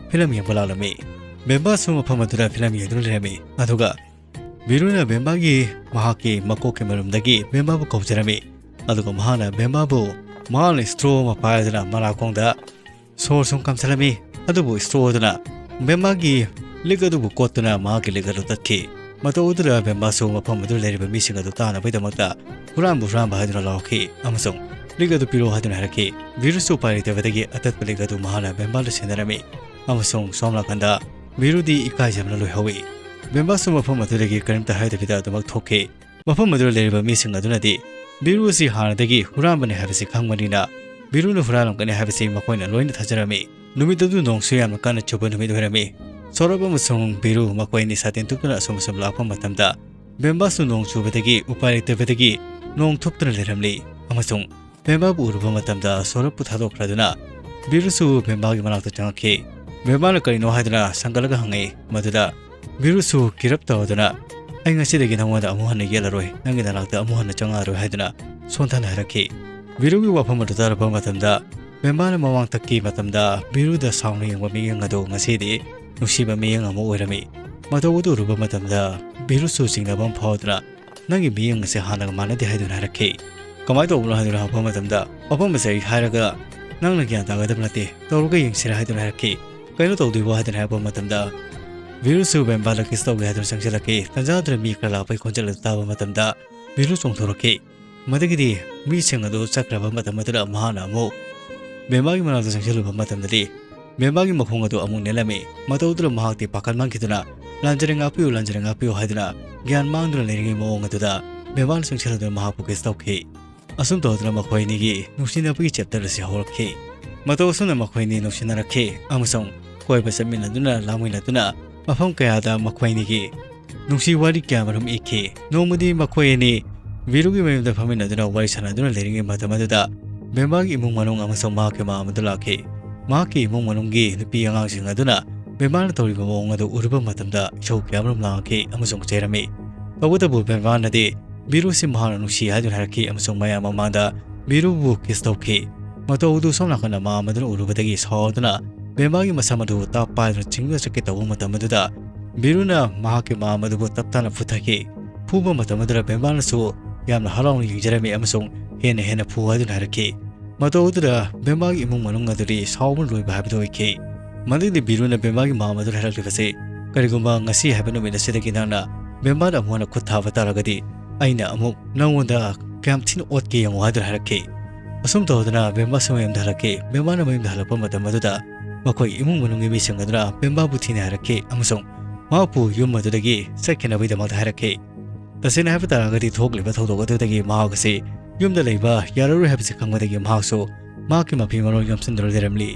ꯐꯤꯂꯝ ꯌꯦꯡꯕ ꯂꯥꯛꯂꯝꯃꯤ꯫ ꯕꯦꯝꯕꯥꯁꯨ ꯃꯐꯝ ꯑꯗꯨꯗ ꯐꯤꯂꯝ ꯌꯦꯡꯗꯨꯅ ꯂꯩꯔꯝꯃꯤ꯫ ꯑꯗꯨꯒ ꯕꯤꯔꯨꯅ ꯕꯦꯝꯕꯥꯒꯤ ꯃꯍꯥꯛꯀꯤ ꯃꯀꯣꯛꯀꯤ ꯃꯔꯨꯝꯗꯒꯤ ꯕꯦꯝꯕꯥꯕꯨ ꯀꯧꯖꯔꯝꯃꯤ꯫ ꯑꯗꯨꯒ ꯃꯍꯥꯛꯅ ꯕꯦꯝꯕꯥꯕꯨ ꯃꯍꯥꯛꯅ ꯏꯁꯇ꯭ꯔꯣ ꯑꯃ ꯄꯥꯏꯗꯨꯅ ꯃꯅꯥꯀꯣꯡꯗ ꯁꯣꯔ ꯁꯨꯝ ꯀꯥꯝꯁꯤꯜꯂꯝꯃꯤ꯫ ꯑꯗꯨꯕꯨ ꯏꯁꯇ꯭ꯔꯣ ꯑꯗꯨꯅ ꯕꯦꯝꯕꯥꯒꯤ ꯂꯤꯛ ꯑꯗꯨꯕꯨ ꯀꯣꯠꯇꯨꯅ ꯃꯍꯥꯛꯀꯤ ꯂꯤꯛ ꯑꯗꯨ ꯇꯠꯈꯤ꯫ ꯃꯇꯧ ꯑꯗꯨꯗ ꯕꯦꯝꯕꯥꯁꯨ ꯃꯐꯝ ꯑꯗꯨꯗ ꯂꯩꯔꯤꯕ ꯃꯤꯁꯤꯡ ꯑꯗꯨ ꯇꯥꯅꯕꯒꯤꯗꯃꯛꯇ "ꯍꯨꯔꯥꯟꯕ, ꯍꯨꯔꯥꯟꯕ" ꯍꯥꯏꯗꯨꯅ ꯂꯥꯎꯈꯤ ꯑꯃꯁꯨꯡ "ꯂꯤꯛ ꯑꯗꯨ ꯄꯤꯔꯛꯑꯣ" ꯍꯥꯏꯗꯨꯅ ꯍꯥꯏꯔꯛꯈꯤ꯫ ꯕꯤꯔꯨꯁꯨ ꯎꯄꯥꯏ ꯂꯩꯇꯕꯗꯒꯤ ꯑꯇꯠꯄ ꯂꯤꯛ ꯑꯗꯨ ꯃꯍꯥꯛꯅ ꯕꯦꯝꯕꯥꯗ ꯁꯤꯟꯅꯔꯝꯃꯤ ꯑꯃꯁꯨꯡ ꯁꯣꯝ ꯅꯥꯀꯟꯗ ꯕꯤꯔꯨꯗꯤ ꯏꯀꯥꯏꯖꯕꯅ ꯂꯣꯏꯍꯧꯏ꯫ ꯕꯦꯝꯕꯥꯁꯨ ꯃꯐꯝ ꯑꯗꯨꯗꯒꯤ ꯀꯔꯤꯝꯇ ꯍꯥꯏꯗꯕꯤꯗ ꯑꯗꯨꯃꯛ ꯊꯣꯛꯈꯤ꯫ ꯃꯐꯝ ꯑꯗꯨꯗ ꯂꯩꯔꯤꯕ ꯃꯤꯁꯤꯡ ꯑꯗꯨꯅꯗꯤ ꯕꯤꯔꯨ ꯑꯁꯤ ꯍꯥꯟꯅꯗꯒꯤ ꯍꯨꯔꯥꯟꯕꯅꯤ ꯍꯥꯏꯕꯁꯤ ꯈꯪꯕꯅꯤꯅ ꯕꯤꯔꯨꯅ ꯍꯨꯔꯥꯜꯂꯝꯒꯅꯤ ꯍꯥꯏꯕꯁꯤ ꯃꯈꯣꯏꯅ ꯂꯣꯏꯅ ꯊꯥꯖꯔꯝꯃꯤ꯫ ꯅꯨꯃꯤꯠ ꯑꯗꯨ ꯅꯣꯡꯁꯨ ꯌꯥꯝꯅ ꯀꯟꯅ ꯆꯨꯕ ꯅꯨꯃꯤꯠ ꯑꯣꯏꯔꯝꯃꯤ꯫ ꯁꯧꯔꯞ ꯑꯃꯁꯨꯡ ꯕꯤꯔꯨ ꯃꯈꯣꯏ ꯑꯅꯤ ꯁꯥꯇꯤꯟ ꯇꯨꯞꯇꯨꯅ ꯑꯁꯨꯝ ꯑꯁꯨꯝ ꯂꯥꯛꯄ ꯃꯇꯝꯗ ꯕꯦꯝꯕꯥꯁꯨ ꯅꯣꯡ ꯆꯨꯕꯗꯒꯤ ꯎꯄꯥꯏ ꯂꯩꯇꯕꯗꯒꯤ ꯅꯣꯡ ꯊꯨꯞꯇꯨꯅ ꯂꯩꯔꯝꯂꯤ ꯑꯃꯁꯨꯡ ꯕꯦꯝꯕꯥꯕꯨ ꯎꯔꯨꯕ ꯃꯇꯝꯗ ꯁꯧꯔꯞꯄꯨ ꯊꯥꯗꯣꯛꯈ꯭ꯔꯗꯨꯅ ꯕꯤꯔꯨꯁꯨ ꯕꯦꯝꯕꯥꯒꯤ ꯃꯅꯥꯛꯇ ꯆꯪꯉꯛꯈꯤ꯫ ꯕꯦꯝꯕꯥꯅ ꯀꯔꯤꯅꯣ ꯍꯥꯏꯗꯨꯅ ꯁꯪꯒꯠꯂꯒ ꯍꯪꯉꯛꯏ꯫ ꯃꯗꯨꯗ ꯕꯤꯔꯨꯁꯨ ꯀꯤꯔꯞ ꯇꯧꯗꯨꯅ, "ꯑꯩ ꯉꯁꯤꯗꯒꯤ ꯅꯉꯣꯟꯗ ꯑꯃꯨꯛ ꯍꯟꯅ ꯌꯦꯠꯂꯔꯣꯏ, ꯅꯪꯒꯤ ꯅꯅꯥꯛꯇ ꯑꯃꯨꯛ ꯍꯟꯅ ꯆꯪꯉꯛꯑꯔꯣꯏ" ꯍꯥꯏꯗꯨꯅ ꯁꯣꯟꯊꯅ ꯍꯥꯏꯔꯛꯈꯤ꯫ ꯕꯤꯔꯨꯒꯤ ꯋꯥꯐꯝ ꯑꯗꯨ ꯇꯥꯔꯕ ꯃꯇꯝꯗ ꯕꯦꯝꯕꯥꯅ ꯃꯃꯥꯡ ꯊꯛꯈꯤ ꯃꯇꯝꯗ ꯕꯤꯔꯨꯗ ꯁꯥꯎꯅ ꯌꯦꯡꯕ ꯃꯤꯠꯌꯦꯡ ꯑꯗꯨ ꯉꯁꯤꯗꯤ ꯅꯨꯡꯁꯤꯕ ꯃꯤꯠꯌꯦꯡ ꯑꯃ ꯑꯣꯏꯔꯝꯃꯤ꯫ ꯃꯇꯧ ꯑꯗꯨ ꯎꯔꯨꯕ ꯃꯇꯝꯗ ꯕꯤꯔꯨꯁꯨ ꯆꯤꯡꯅꯕ ꯑꯃ ꯐꯥꯎꯗꯨꯅ, "ꯅꯪꯒꯤ ꯃꯤꯠꯌꯦꯡ ꯑꯁꯤ ꯍꯥꯟꯅꯒ ꯃꯥꯟꯅꯗꯦ" ꯍꯥꯏꯗꯨꯅ ꯍꯥꯏꯔꯛꯈꯤ꯫ "ꯀꯃꯥꯏꯅ ꯇꯧꯕꯅꯣ?" ꯍꯥꯏꯗꯨꯅ ꯍꯪꯉꯛꯄ ꯃꯇꯝꯗ, "ꯋꯥꯐꯝ ꯑꯁꯤ ꯑꯩ ꯍꯥꯏꯔꯒ ꯅꯪꯅ ꯒ꯭ꯌꯥꯟ ꯇꯥꯒꯗꯕ ꯅꯠꯇꯦ, ꯇꯧꯔꯒ ꯌꯦꯡꯁꯤꯔꯥ" ꯍꯥꯏꯗꯨꯅ ꯍꯥꯏꯔꯛꯈꯤ꯫ "ꯀꯩꯅꯣ ꯇꯧꯗꯣꯏꯕꯣ?" ꯍꯥꯏꯗꯨꯅ ꯍꯥꯏꯔꯛꯄ ꯃꯇꯝꯗ, ꯕꯤꯔꯨꯁꯨ ꯕꯦꯝꯕꯥꯗ ꯀꯤꯁ ꯇꯧꯒꯦ ꯍꯥꯏꯗꯨꯅ ꯆꯪꯁꯤꯜꯂꯛꯈꯤ꯫ ꯇꯟꯖꯥꯗꯨꯗ ꯃꯤ ꯈꯔ ꯂꯥꯛꯄꯒꯤ ꯈꯣꯟꯖꯦꯜ ꯑꯗꯨ ꯇꯥꯕ ꯃꯇꯝꯗ ꯕꯤꯔꯨ ꯆꯣꯡꯊꯣꯔꯛꯈꯤ꯫ ꯃꯗꯨꯒꯤꯗꯤ ꯃꯤꯁꯤꯡ ꯑꯗꯨ ꯆꯠꯈ꯭ꯔꯕ ꯃꯇꯝ ꯑꯗꯨꯗ ꯃꯍꯥꯛꯅ ꯑꯃꯨꯛ ꯕꯦꯝꯕꯥꯒꯤ ꯃꯅꯥꯛꯇ ꯆꯪꯁꯤꯜꯂꯨꯕ ꯃꯇꯝꯗꯗꯤ ꯕꯦꯝꯕꯥꯒꯤ ꯃꯈꯣꯡ ꯑꯗꯨ ꯑꯃꯨꯛ ꯅꯦꯠꯂꯝꯃꯤ꯫ ꯃꯇꯧ ꯑꯗꯨꯗ ꯃꯍꯥꯛꯇꯤ ꯄꯥꯈꯠ ꯃꯥꯡꯈꯤꯗꯨꯅ "ꯂꯥꯟꯖꯔꯦ, ꯉꯥꯛꯄꯤꯌꯨ, ꯂꯥꯟꯖꯔꯦ, ꯉꯥꯛꯄꯤꯌꯨ" ꯍꯥꯏꯗꯨꯅ ꯒ꯭ꯌꯥꯟ ꯃꯥꯡꯗꯨꯅ ꯂꯩꯔꯤꯉꯩ ꯃꯑꯣꯡ ꯑꯗꯨꯗ ꯕꯦꯝꯕꯥꯅ ꯆꯪꯁꯤꯜꯂꯗꯨꯅ ꯃꯍꯥꯛꯄꯨ ꯀꯤꯁ ꯇꯧꯈꯤ꯫ ꯑꯁꯨꯝ ꯇꯧꯗꯨꯅ ꯃꯈꯣꯏ ꯑꯅꯤꯒꯤ ꯅꯨꯡꯁꯤꯅꯕꯒꯤ ꯆꯦꯞꯇꯔ ꯑꯁꯤ ꯍꯧꯔꯛꯈꯤ꯫ ꯃꯇꯧ ꯑꯁꯨꯝꯅ ꯃꯈꯣꯏ ꯑꯅꯤ ꯅꯨꯡꯁꯤꯅꯔꯛꯈꯤ ꯑꯃꯁꯨꯡ ꯀꯣꯏꯕ ꯆꯠꯃꯤꯟꯅꯗꯨꯅ ꯂꯥꯡꯃꯤꯟꯅꯗꯨꯅ ꯃꯐꯝ ꯀꯌꯥꯗ ꯃꯈꯣꯏ ꯑꯅꯤꯒꯤ ꯅꯨꯡꯁꯤ ꯋꯥꯔꯤ ꯀꯌꯥ ꯃꯔꯨꯝ ꯏꯈꯤ꯫ ꯅꯣꯡꯃꯗꯤ ꯃꯈꯣꯏ ꯑꯅꯤ ꯕꯤꯔꯨꯒꯤ ꯃꯌꯨꯝꯗ ꯐꯝꯃꯤꯟꯅꯗꯨꯅ ꯋꯥꯔꯤ ꯁꯥꯟꯅꯗꯨꯅ ꯂꯩꯔꯤꯉꯩ ꯃꯇꯝ ꯑꯗꯨꯗ ꯕꯦꯝꯕꯥꯒꯤ ꯏꯃꯨꯡ ꯃꯅꯨꯡ ꯑꯃꯁꯨꯡ ꯃꯍꯥꯛꯀꯤ ꯃꯃꯥ ꯑꯗꯨ ꯂꯥꯛꯈꯤ꯫ ꯃꯍꯥꯛꯀꯤ ꯏꯃꯨꯡ ꯃꯅꯨꯡꯒꯤ ꯅꯨꯄꯤ ꯑꯉꯥꯡꯁꯤꯡ ꯑꯗꯨꯅ ꯕꯦꯝꯕꯥꯅ ꯇꯧꯔꯤꯕ ꯃꯑꯣꯡ ꯑꯗꯨ ꯎꯔꯨꯕ ꯃꯇꯝꯗ ꯏꯁꯧ ꯀꯌꯥ ꯃꯔꯨꯝ ꯂꯥꯡꯈꯤ ꯑꯃꯁꯨꯡ ꯆꯩꯔꯝꯃꯤ꯫ ꯇꯧꯕꯇꯕꯨ ꯕꯦꯝꯕꯥꯅꯗꯤ ꯕꯤꯔꯨꯁꯤ ꯃꯍꯥꯛꯅ ꯅꯨꯡꯁꯤ ꯍꯥꯏꯗꯨꯅ ꯍꯥꯏꯔꯛꯈꯤ ꯑꯃꯁꯨꯡ ꯃꯌꯥꯝ ꯃꯃꯥꯡꯗ ꯕꯤꯔꯨꯕꯨ ꯀꯤꯁ ꯇꯧꯈꯤ꯫ ꯃꯇꯧ ꯑꯗꯨ ꯁꯣꯝ ꯅꯥꯀꯟꯗ ꯃꯃꯥ ꯑꯗꯨꯅ ꯎꯔꯨꯕꯗꯒꯤ ꯁꯥꯎꯗꯨꯅ ꯕꯦꯝꯕꯥꯒꯤ ꯃꯁꯝ ꯑꯗꯨ ꯇꯥꯞ ꯄꯥꯏꯗꯨꯅ ꯆꯤꯡꯗꯨꯅ ꯆꯠꯀꯦ ꯇꯧꯕ ꯃꯇꯝ ꯑꯗꯨꯗ ꯕꯤꯔꯨꯅ ꯃꯍꯥꯛꯀꯤ ꯃꯃꯥ ꯑꯗꯨꯕꯨ ꯇꯞ ꯇꯥꯅ ꯐꯨꯊꯈꯤ꯫ ꯐꯨꯕ ꯃꯇꯝ ꯑꯗꯨꯗ ꯕꯦꯝꯕꯥꯅꯁꯨ ꯌꯥꯝꯅ ꯍꯔꯥꯎꯅ ꯌꯦꯡꯖꯔꯝꯃꯤ ꯑꯃꯁꯨꯡ "ꯍꯦꯟꯅ ꯍꯦꯟꯅ ꯐꯨ" ꯍꯥꯏꯗꯨꯅ ꯍꯥꯏꯔꯛꯈꯤ꯫ ꯃꯇꯧ ꯑꯗꯨꯗ ꯕꯦꯝꯕꯥꯒꯤ ꯏꯃꯨꯡ ꯃꯅꯨꯡ ꯑꯗꯨꯗꯤ ꯁꯥꯎꯕꯅ ꯂꯣꯏꯕ ꯍꯥꯏꯕꯗꯨ ꯑꯣꯏꯈꯤ꯫ ꯃꯗꯨꯗꯤ ꯕꯤꯔꯨꯅ ꯕꯦꯝꯕꯥꯒꯤ ꯃꯃꯥ ꯑꯗꯨꯗ ꯍꯥꯏꯔꯛꯂꯤꯕꯁꯤ, "ꯀꯔꯤꯒꯨꯝꯕ ꯉꯁꯤ ꯍꯥꯏꯕ ꯅꯨꯃꯤꯠ ꯑꯁꯤꯗꯒꯤ ꯅꯪꯅ ꯕꯦꯝꯕꯥꯗ ꯑꯃꯨꯛ ꯍꯟꯅ ꯈꯨꯠ ꯊꯥꯕ ꯇꯥꯔꯒꯗꯤ ꯑꯩꯅ ꯑꯃꯨꯛ ꯅꯪꯉꯣꯟꯗ ꯀꯌꯥꯝ ꯊꯤꯅ ꯑꯣꯠꯀꯦ ꯌꯦꯡꯉꯨ" ꯍꯥꯏꯗꯨꯅ ꯍꯥꯏꯔꯛꯈꯤ꯫ ꯑꯁꯨꯝ ꯇꯧꯗꯨꯅ ꯕꯦꯝꯕꯥꯁꯨ ꯃꯌꯨꯝꯗ ꯍꯜꯂꯛꯈꯤ꯫ ꯕꯦꯝꯕꯥꯅ ꯃꯌꯨꯝꯗ ꯍꯜꯂꯛꯄ ꯃꯇꯝ ꯑꯗꯨꯗ ꯃꯈꯣꯏ ꯏꯃꯨꯡ ꯃꯅꯨꯡꯒꯤ ꯃꯤꯁꯤꯡ ꯑꯗꯨꯅ ꯕꯦꯝꯕꯥꯕꯨ ꯊꯤꯅ ꯍꯥꯏꯔꯛꯈꯤ ꯑꯃꯁꯨꯡ ꯃꯍꯥꯛꯄꯨ ꯌꯨꯝ ꯑꯗꯨꯗꯒꯤ ꯆꯠꯈꯤꯅꯕꯒꯤꯗꯃꯛꯇ ꯍꯥꯏꯔꯛꯈꯤ꯫ ꯇꯁꯦꯡꯅ ꯍꯥꯏꯕ ꯇꯥꯔꯒꯗꯤ ꯊꯣꯛꯂꯤꯕ ꯊꯧꯗꯣꯛ ꯑꯗꯨꯗꯒꯤ ꯃꯍꯥꯛ ꯑꯁꯤ ꯌꯨꯝꯗ ꯂꯩꯕ ꯌꯥꯔꯔꯣꯏ ꯍꯥꯏꯕꯁꯤ ꯈꯪꯕꯗꯒꯤ ꯃꯍꯥꯛꯁꯨ ꯃꯍꯥꯛꯀꯤ ꯃꯐꯤ ꯃꯔꯣꯜ ꯌꯣꯝꯁꯤꯟꯗꯨꯅ ꯂꯩꯔꯝꯂꯤ꯫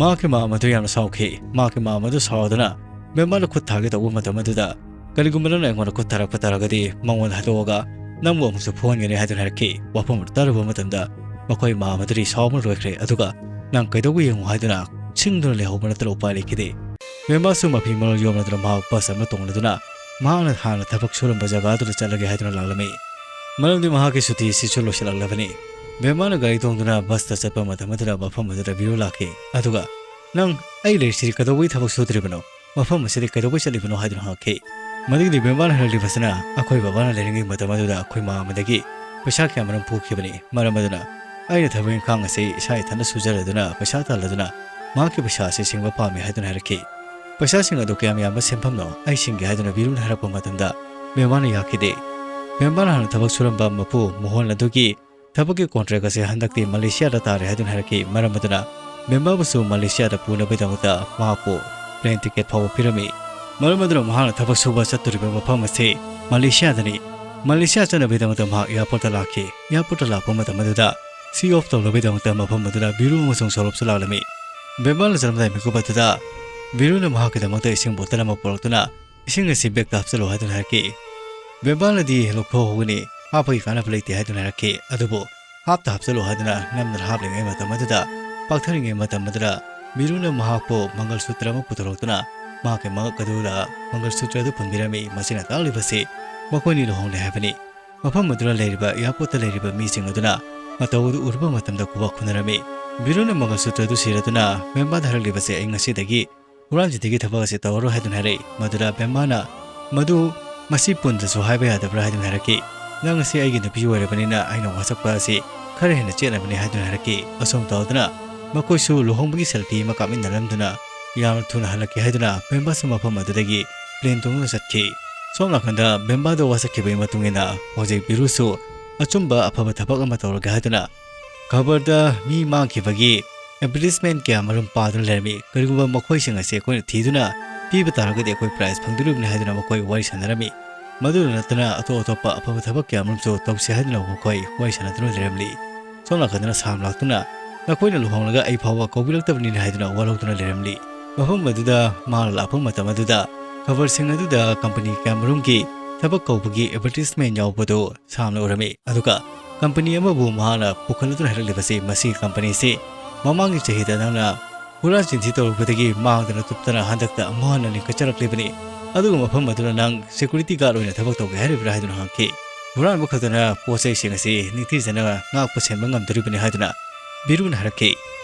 ꯃꯍꯥꯛꯀꯤ ꯃꯃꯥ ꯑꯗꯨ ꯌꯥꯝꯅ ꯁꯥꯎꯈꯤ꯫ ꯃꯍꯥꯛꯀꯤ ꯃꯃꯥ ꯑꯗꯨ ꯁꯥꯎꯗꯨꯅ ꯕꯦꯝꯕꯥꯅ ꯈꯨꯠ ꯊꯥꯒꯦ ꯇꯧꯕ ꯃꯇꯝ ꯑꯗꯨꯗ, "ꯀꯔꯤꯒꯨꯝꯕ ꯅꯪꯅ ꯑꯩꯉꯣꯟꯗ ꯈꯨꯠ ꯊꯥꯔꯛꯄ ꯇꯥꯔꯒꯗꯤ ꯃꯉꯣꯟꯗ ꯍꯥꯏꯗꯣꯛꯑꯒ ꯅꯪꯕꯨ ꯑꯃꯨꯛꯁꯨ ꯐꯨꯍꯟꯒꯅꯤ" ꯍꯥꯏꯗꯨꯅ ꯍꯥꯏꯔꯛꯈꯤ꯫ ꯋꯥꯐꯝ ꯑꯗꯨ ꯇꯥꯔꯨꯕ ꯃꯇꯝꯗ ꯃꯈꯣꯏ ꯃꯃꯥ ꯑꯗꯨꯗꯤ ꯁꯥꯎꯕꯅ ꯂꯣꯏꯈ꯭ꯔꯦ, ꯑꯗꯨꯒ "ꯅꯪ ꯀꯩꯗꯧꯕ ꯌꯦꯡꯉꯨ" ꯍꯥꯏꯗꯨꯅ ꯆꯤꯡꯗꯨꯅ ꯂꯩꯍꯧꯕ ꯅꯠꯇꯅ ꯎꯄꯥꯏ ꯂꯩꯈꯤꯗꯦ꯫ ꯕꯦꯝꯕꯥꯁꯨ ꯃꯐꯤ ꯃꯔꯣꯜ ꯌꯣꯝꯂꯗꯨꯅ ꯃꯍꯥꯛ ꯕꯁ ꯑꯃ ꯇꯣꯡꯂꯗꯨꯅ ꯃꯍꯥꯛꯅ ꯍꯥꯟꯅ ꯊꯕꯛ ꯁꯨꯔꯝꯕ ꯖꯒꯥ ꯑꯗꯨꯗ ꯆꯠꯂꯒꯦ ꯍꯥꯏꯗꯨꯅ ꯂꯥꯛꯂꯝꯃꯤ꯫ ꯃꯔꯝꯗꯤ ꯃꯍꯥꯛꯀꯤ ꯁꯨꯇꯤ ꯑꯁꯤꯁꯨ ꯂꯣꯏꯁꯤꯜꯂꯛꯂꯕꯅꯤ꯫ ꯕꯦꯝꯕꯥꯅ ꯒꯥꯔꯤ ꯇꯣꯡꯗꯨꯅ ꯕꯁꯇ ꯆꯠꯄ ꯃꯇꯝ ꯑꯗꯨꯗ ꯃꯐꯝ ꯑꯗꯨꯗ ꯕꯤꯔꯨ ꯂꯥꯛꯈꯤ꯫ ꯑꯗꯨꯒ, "ꯅꯪ ꯑꯩ ꯂꯩꯔꯤꯁꯤꯗꯤ ꯀꯩꯗꯧꯕꯒꯤ ꯊꯕꯛ ꯁꯨꯗ꯭ꯔꯤꯕꯅꯣ? ꯃꯐꯝ ꯑꯁꯤꯗ ꯀꯩꯗꯧꯕꯩ ꯆꯠꯂꯤꯕꯅꯣ?" ꯍꯥꯏꯗꯨꯅ ꯍꯪꯉꯛꯈꯤ꯫ ꯃꯗꯨꯒꯤꯗꯤ ꯕꯦꯝꯕꯥꯅ ꯍꯥꯏꯔꯛꯂꯤꯕꯁꯤꯅ, "ꯑꯩꯈꯣꯏ ꯕꯕꯥꯅ ꯂꯩꯔꯤꯉꯩ ꯃꯇꯝ ꯑꯗꯨꯗ ꯑꯩꯈꯣꯏ ꯃꯃꯥ ꯑꯃꯗꯒꯤ ꯄꯩꯁꯥ ꯀꯌꯥ ꯃꯔꯨꯝ ꯄꯨꯈꯤꯕꯅꯤ꯫ ꯃꯔꯝ ꯑꯗꯨꯅ ꯑꯩꯅ ꯊꯕꯛ ꯏꯪꯈꯥꯡ ꯑꯁꯤ ꯏꯁꯥ ꯏꯊꯟꯇ ꯁꯨꯖꯔꯗꯨꯅ ꯄꯩꯁꯥ ꯇꯥꯜꯂꯗꯨꯅ ꯃꯍꯥꯛꯀꯤ ꯄꯩꯁꯥ ꯑꯁꯤ ꯁꯤꯡꯕ ꯄꯥꯝꯃꯤ" ꯍꯥꯏꯗꯨꯅ ꯍꯥꯏꯔꯛꯈꯤ꯫ "ꯄꯩꯁꯥꯁꯤꯡ ꯑꯗꯨ ꯀꯌꯥꯝ ꯌꯥꯝꯕ ꯁꯦꯟꯐꯝꯅꯣ? ꯑꯩ ꯁꯤꯡꯒꯦ" ꯍꯥꯏꯗꯨꯅ ꯕꯤꯔꯨꯅ ꯍꯥꯏꯔꯛꯄ ꯃꯇꯝꯗ ꯕꯦꯝꯕꯥꯅ ꯌꯥꯈꯤꯗꯦ꯫ ꯕꯦꯝꯕꯥꯅ ꯍꯥꯟꯅ ꯊꯕꯛ ꯁꯨꯔꯝꯕ ꯃꯄꯨ ꯃꯣꯍꯟ ꯑꯗꯨꯒꯤ ꯊꯕꯛꯀꯤ contract ꯑꯁꯤ ꯍꯟꯗꯛꯇꯤ ꯃꯂꯦꯁꯤꯌꯥꯗ ꯇꯥꯔꯦ ꯍꯥꯏꯗꯨꯅ ꯍꯥꯏꯔꯛꯈꯤ꯫ ꯃꯔꯝ ꯑꯗꯨꯅ ꯕꯦꯝꯕꯥꯕꯨꯁꯨ ꯃꯂꯦꯁꯤꯌꯥꯗ ꯄꯨꯅꯕꯒꯤꯗꯃꯛꯇ ꯃꯍꯥꯛꯄꯨ plane ticket ꯐꯥꯎꯕ ꯄꯤꯔꯝꯃꯤ꯫ ꯃꯔꯝ ꯑꯗꯨꯅ ꯃꯍꯥꯛꯅ ꯊꯕꯛ ꯁꯨꯕ ꯆꯠꯇꯣꯔꯤꯕ ꯃꯐꯝ ꯑꯁꯤ ꯃꯂꯦꯁꯤꯌꯥꯗꯅꯤ꯫ ꯃꯂꯦꯁꯤꯌꯥ ꯆꯠꯅꯕꯒꯤꯗꯃꯛꯇ ꯃꯍꯥꯛ airport ꯂꯥꯛꯈꯤ꯫ Airport ꯂꯥꯛꯄ ꯃꯇꯝ ꯑꯗꯨꯗ see off ꯇꯧꯅꯕꯒꯤꯗꯃꯛꯇ ꯃꯐꯝ ꯑꯗꯨꯗ ꯕꯤꯔꯨ ꯑꯃꯁꯨꯡ ꯁꯧꯔꯞꯁꯨ ꯂꯥꯛꯂꯝꯃꯤ꯫ ꯕꯦꯝꯕꯥꯅ ꯆꯠꯂꯝꯗꯥꯏ ꯃꯤꯀꯨꯞ ꯑꯗꯨꯗ ꯕꯤꯔꯨꯅ ꯃꯍꯥꯛꯀꯤꯗꯃꯛꯇ ꯏꯁꯤꯡ bottle ꯑꯃ ꯄꯨꯔꯛꯇꯨꯅ "ꯏꯁꯤꯡ ꯑꯁꯤ bagꯇ ꯍꯥꯞꯆꯜꯂꯨ" ꯍꯥꯏꯗꯨꯅ ꯍꯥꯏꯔꯛꯈꯤ꯫ ꯕꯦꯝꯕꯥꯅꯗꯤ "ꯂꯧꯊꯣꯛꯍꯧꯒꯅꯤ, ꯍꯥꯞꯄꯒꯤ ꯀꯥꯟꯅꯕ ꯂꯩꯇꯦ" ꯍꯥꯏꯗꯨꯅ ꯍꯥꯏꯔꯛꯈꯤ꯫ ꯑꯗꯨꯕꯨ "ꯍꯥꯞꯇ ꯍꯥꯞꯆꯜꯂꯨ" ꯍꯥꯏꯗꯨꯅ ꯅꯝꯗꯅ ꯍꯥꯞꯂꯤꯉꯩ ꯃꯇꯝ ꯑꯗꯨꯗ, ꯄꯥꯛꯊꯔꯤꯉꯩ ꯃꯇꯝ ꯑꯗꯨꯗ ꯕꯤꯔꯨꯅ ꯃꯍꯥꯛꯄꯨ ꯃꯪꯒꯜ ꯁꯨꯇ꯭ꯔ ꯑꯃ ꯄꯨꯊꯣꯔꯛꯇꯨꯅ ꯃꯍꯥꯛꯀꯤ ꯃꯉꯛ ꯑꯗꯨꯗ ꯃꯪꯒꯜ ꯁꯨꯇ꯭ꯔ ꯑꯗꯨ ꯄꯨꯟꯕꯤꯔꯝꯃꯤ꯫ ꯃꯁꯤꯅ ꯇꯥꯛꯂꯤꯕꯁꯤ ꯃꯈꯣꯏꯅꯤ ꯂꯨꯍꯣꯡꯂꯦ ꯍꯥꯏꯕꯅꯤ꯫ ꯃꯐꯝ ꯑꯗꯨꯗ ꯂꯩꯔꯤꯕ airportꯇ ꯂꯩꯔꯤꯕ ꯃꯤꯁꯤꯡ ꯑꯗꯨꯅ ꯃꯇꯧ ꯑꯗꯨ ꯎꯔꯨꯕ ꯃꯇꯝꯗ ꯈꯨꯕꯥꯛ ꯈꯨꯅꯔꯝꯃꯤ꯫ ꯕꯤꯔꯨꯅ ꯃꯪꯒꯜ ꯁꯨꯇ꯭ꯔ ꯑꯗꯨ ꯁꯤꯔꯗꯨꯅ ꯕꯦꯝꯕꯥꯗ ꯍꯥꯏꯔꯛꯂꯤꯕꯁꯦ, "ꯑꯩ ꯉꯁꯤꯗꯒꯤ ꯍꯨꯔꯥꯟ ꯆꯤꯟꯊꯤꯒꯤ ꯊꯕꯛ ꯑꯁꯤ ꯇꯧꯔꯔꯣꯏ" ꯍꯥꯏꯗꯨꯅ ꯍꯥꯏꯔꯛꯏ꯫ ꯃꯗꯨꯗ ꯕꯦꯝꯕꯥꯅ, "ꯃꯗꯨ ꯃꯁꯤ ꯄꯨꯟꯗꯁꯨ ꯍꯥꯏꯕ ꯌꯥꯗꯕ꯭ꯔꯥ?" ꯍꯥꯏꯗꯨꯅ ꯍꯥꯏꯔꯛꯈꯤ꯫ "ꯅꯪ ꯑꯁꯤ ꯑꯩꯒꯤ ꯅꯨꯄꯤ ꯑꯣꯏꯔꯕꯅꯤꯅ ꯑꯩꯅ ꯋꯥꯁꯛꯄ ꯑꯁꯤ ꯈꯔ ꯍꯦꯟꯅ ꯆꯦꯠꯅꯕꯅꯤ" ꯍꯥꯏꯗꯨꯅ ꯍꯥꯏꯔꯛꯈꯤ꯫ ꯑꯁꯨꯝ ꯇꯧꯗꯨꯅ ꯃꯈꯣꯏꯁꯨ ꯂꯨꯍꯣꯡꯕꯒꯤ selfie ꯑꯃ ꯀꯥꯞꯃꯤꯟꯅꯔꯝꯗꯨꯅ ꯌꯥꯝꯅ ꯊꯨꯅ ꯍꯜꯂꯛꯈꯤ ꯍꯥꯏꯗꯨꯅ ꯕꯦꯝꯕꯥꯁꯨ ꯃꯐꯝ ꯑꯗꯨꯗꯒꯤ plane ꯇꯣꯡꯗꯨꯅ ꯆꯠꯈꯤ꯫ ꯁꯣꯝ ꯅꯥꯀꯟꯗ ꯕꯦꯝꯕꯥꯗ ꯋꯥꯁꯛꯈꯤꯕꯒꯤ ꯃꯇꯨꯡ ꯏꯟꯅ ꯍꯧꯖꯤꯛ ꯕꯤꯔꯨꯁꯨ ꯑꯆꯨꯝꯕ ꯑꯐꯕ ꯊꯕꯛ ꯑꯃ ꯇꯧꯔꯒꯦ ꯍꯥꯏꯗꯨꯅ ꯈꯕꯔꯗ ꯃꯤ ꯃꯥꯡꯈꯤꯕꯒꯤ advertisement ꯀꯌꯥ ꯃꯔꯨꯝ ꯄꯥꯗꯨꯅ ꯂꯩꯔꯝꯃꯤ꯫ ꯀꯔꯤꯒꯨꯝꯕ ꯃꯈꯣꯏꯁꯤꯡ ꯑꯁꯤ ꯑꯩꯈꯣꯏꯅ ꯊꯤꯗꯨꯅ ꯄꯤꯕ ꯇꯥꯔꯒꯗꯤ ꯑꯩꯈꯣꯏ prize ꯐꯪꯗꯣꯔꯤꯕꯅꯤ ꯍꯥꯏꯗꯨꯅ ꯃꯈꯣꯏ ꯋꯥꯔꯤ ꯁꯥꯟꯅꯔꯝꯃꯤ꯫ ꯃꯗꯨꯗ ꯅꯠꯇꯅ ꯑꯇꯣꯞ ꯑꯇꯣꯞꯄ ꯑꯐꯕ ꯊꯕꯛ ꯀꯌꯥ ꯃꯔꯨꯝꯁꯨ ꯇꯧꯁꯤ ꯍꯥꯏꯗꯨꯅ ꯃꯈꯣꯏ ꯋꯥꯔꯤ ꯁꯥꯟꯅꯗꯨꯅ ꯂꯩꯔꯝꯂꯤ꯫ ꯁꯣꯝ ꯅꯥꯀꯟꯗꯅ ꯁꯥꯝ ꯂꯥꯛꯇꯨꯅ "ꯅꯈꯣꯏꯅ ꯂꯨꯍꯣꯡꯂꯒ ꯑꯩ ꯐꯥꯎꯕ ꯀꯧꯕꯤꯔꯛꯇꯕꯅꯤꯅ" ꯍꯥꯏꯗꯨꯅ ꯋꯥꯔꯧꯗꯨꯅ ꯂꯩꯔꯝꯂꯤ꯫ ꯃꯐꯝ ꯑꯗꯨꯗ ꯃꯥꯅ ꯂꯥꯛꯄ ꯃꯇꯝ ꯑꯗꯨꯗ ꯈꯕꯔꯁꯤꯡ ꯑꯗꯨꯗ company ꯀꯌꯥ ꯃꯔꯨꯝꯒꯤ ꯊꯕꯛ ꯀꯧꯕꯒꯤ advertisement ꯌꯥꯎꯕꯗꯨ ꯁꯥꯝꯅ ꯎꯔꯝꯃꯤ꯫ ꯑꯗꯨꯒ company ꯑꯃꯕꯨ ꯃꯍꯥꯛꯅ ꯄꯨꯈꯠꯂꯗꯨꯅ ꯍꯥꯏꯔꯛꯂꯤꯕꯁꯤ, "ꯃꯁꯤꯒꯤ companyꯁꯤ ꯃꯃꯥꯡꯒꯤ ꯆꯍꯤꯗ ꯅꯪꯅ ꯍꯨꯔꯥꯟ ꯆꯤꯟꯊꯤ ꯇꯧꯔꯨꯕꯗꯒꯤ ꯃꯥꯡꯗꯅ ꯇꯨꯞꯇꯅ ꯍꯟꯗꯛꯇ ꯑꯃꯨꯛ ꯍꯟꯅ ꯂꯤꯡꯈꯠꯆꯔꯛꯂꯤꯕꯅꯤ꯫ ꯑꯗꯨꯒ ꯃꯐꯝ ꯑꯗꯨꯗ ꯅꯪ security guard ꯑꯣꯏꯅ ꯊꯕꯛ ꯇꯧꯒꯦ ꯍꯥꯏꯔꯤꯕ꯭ꯔꯥ?" ꯍꯥꯏꯗꯨꯅ ꯍꯪꯈꯤ꯫ "ꯍꯨꯔꯥꯟꯕ ꯈꯛꯇꯅ ꯄꯣꯠ ꯆꯩꯁꯤꯡ ꯑꯁꯤ ꯅꯤꯡꯊꯤꯖꯅ ꯉꯥꯛꯄ ꯁꯦꯟꯕ ꯉꯝꯗꯣꯔꯤꯕꯅꯤ" ꯍꯥꯏꯗꯨꯅ ꯕꯤꯔꯨꯅ ꯍꯥꯏꯔꯛꯈꯤ꯫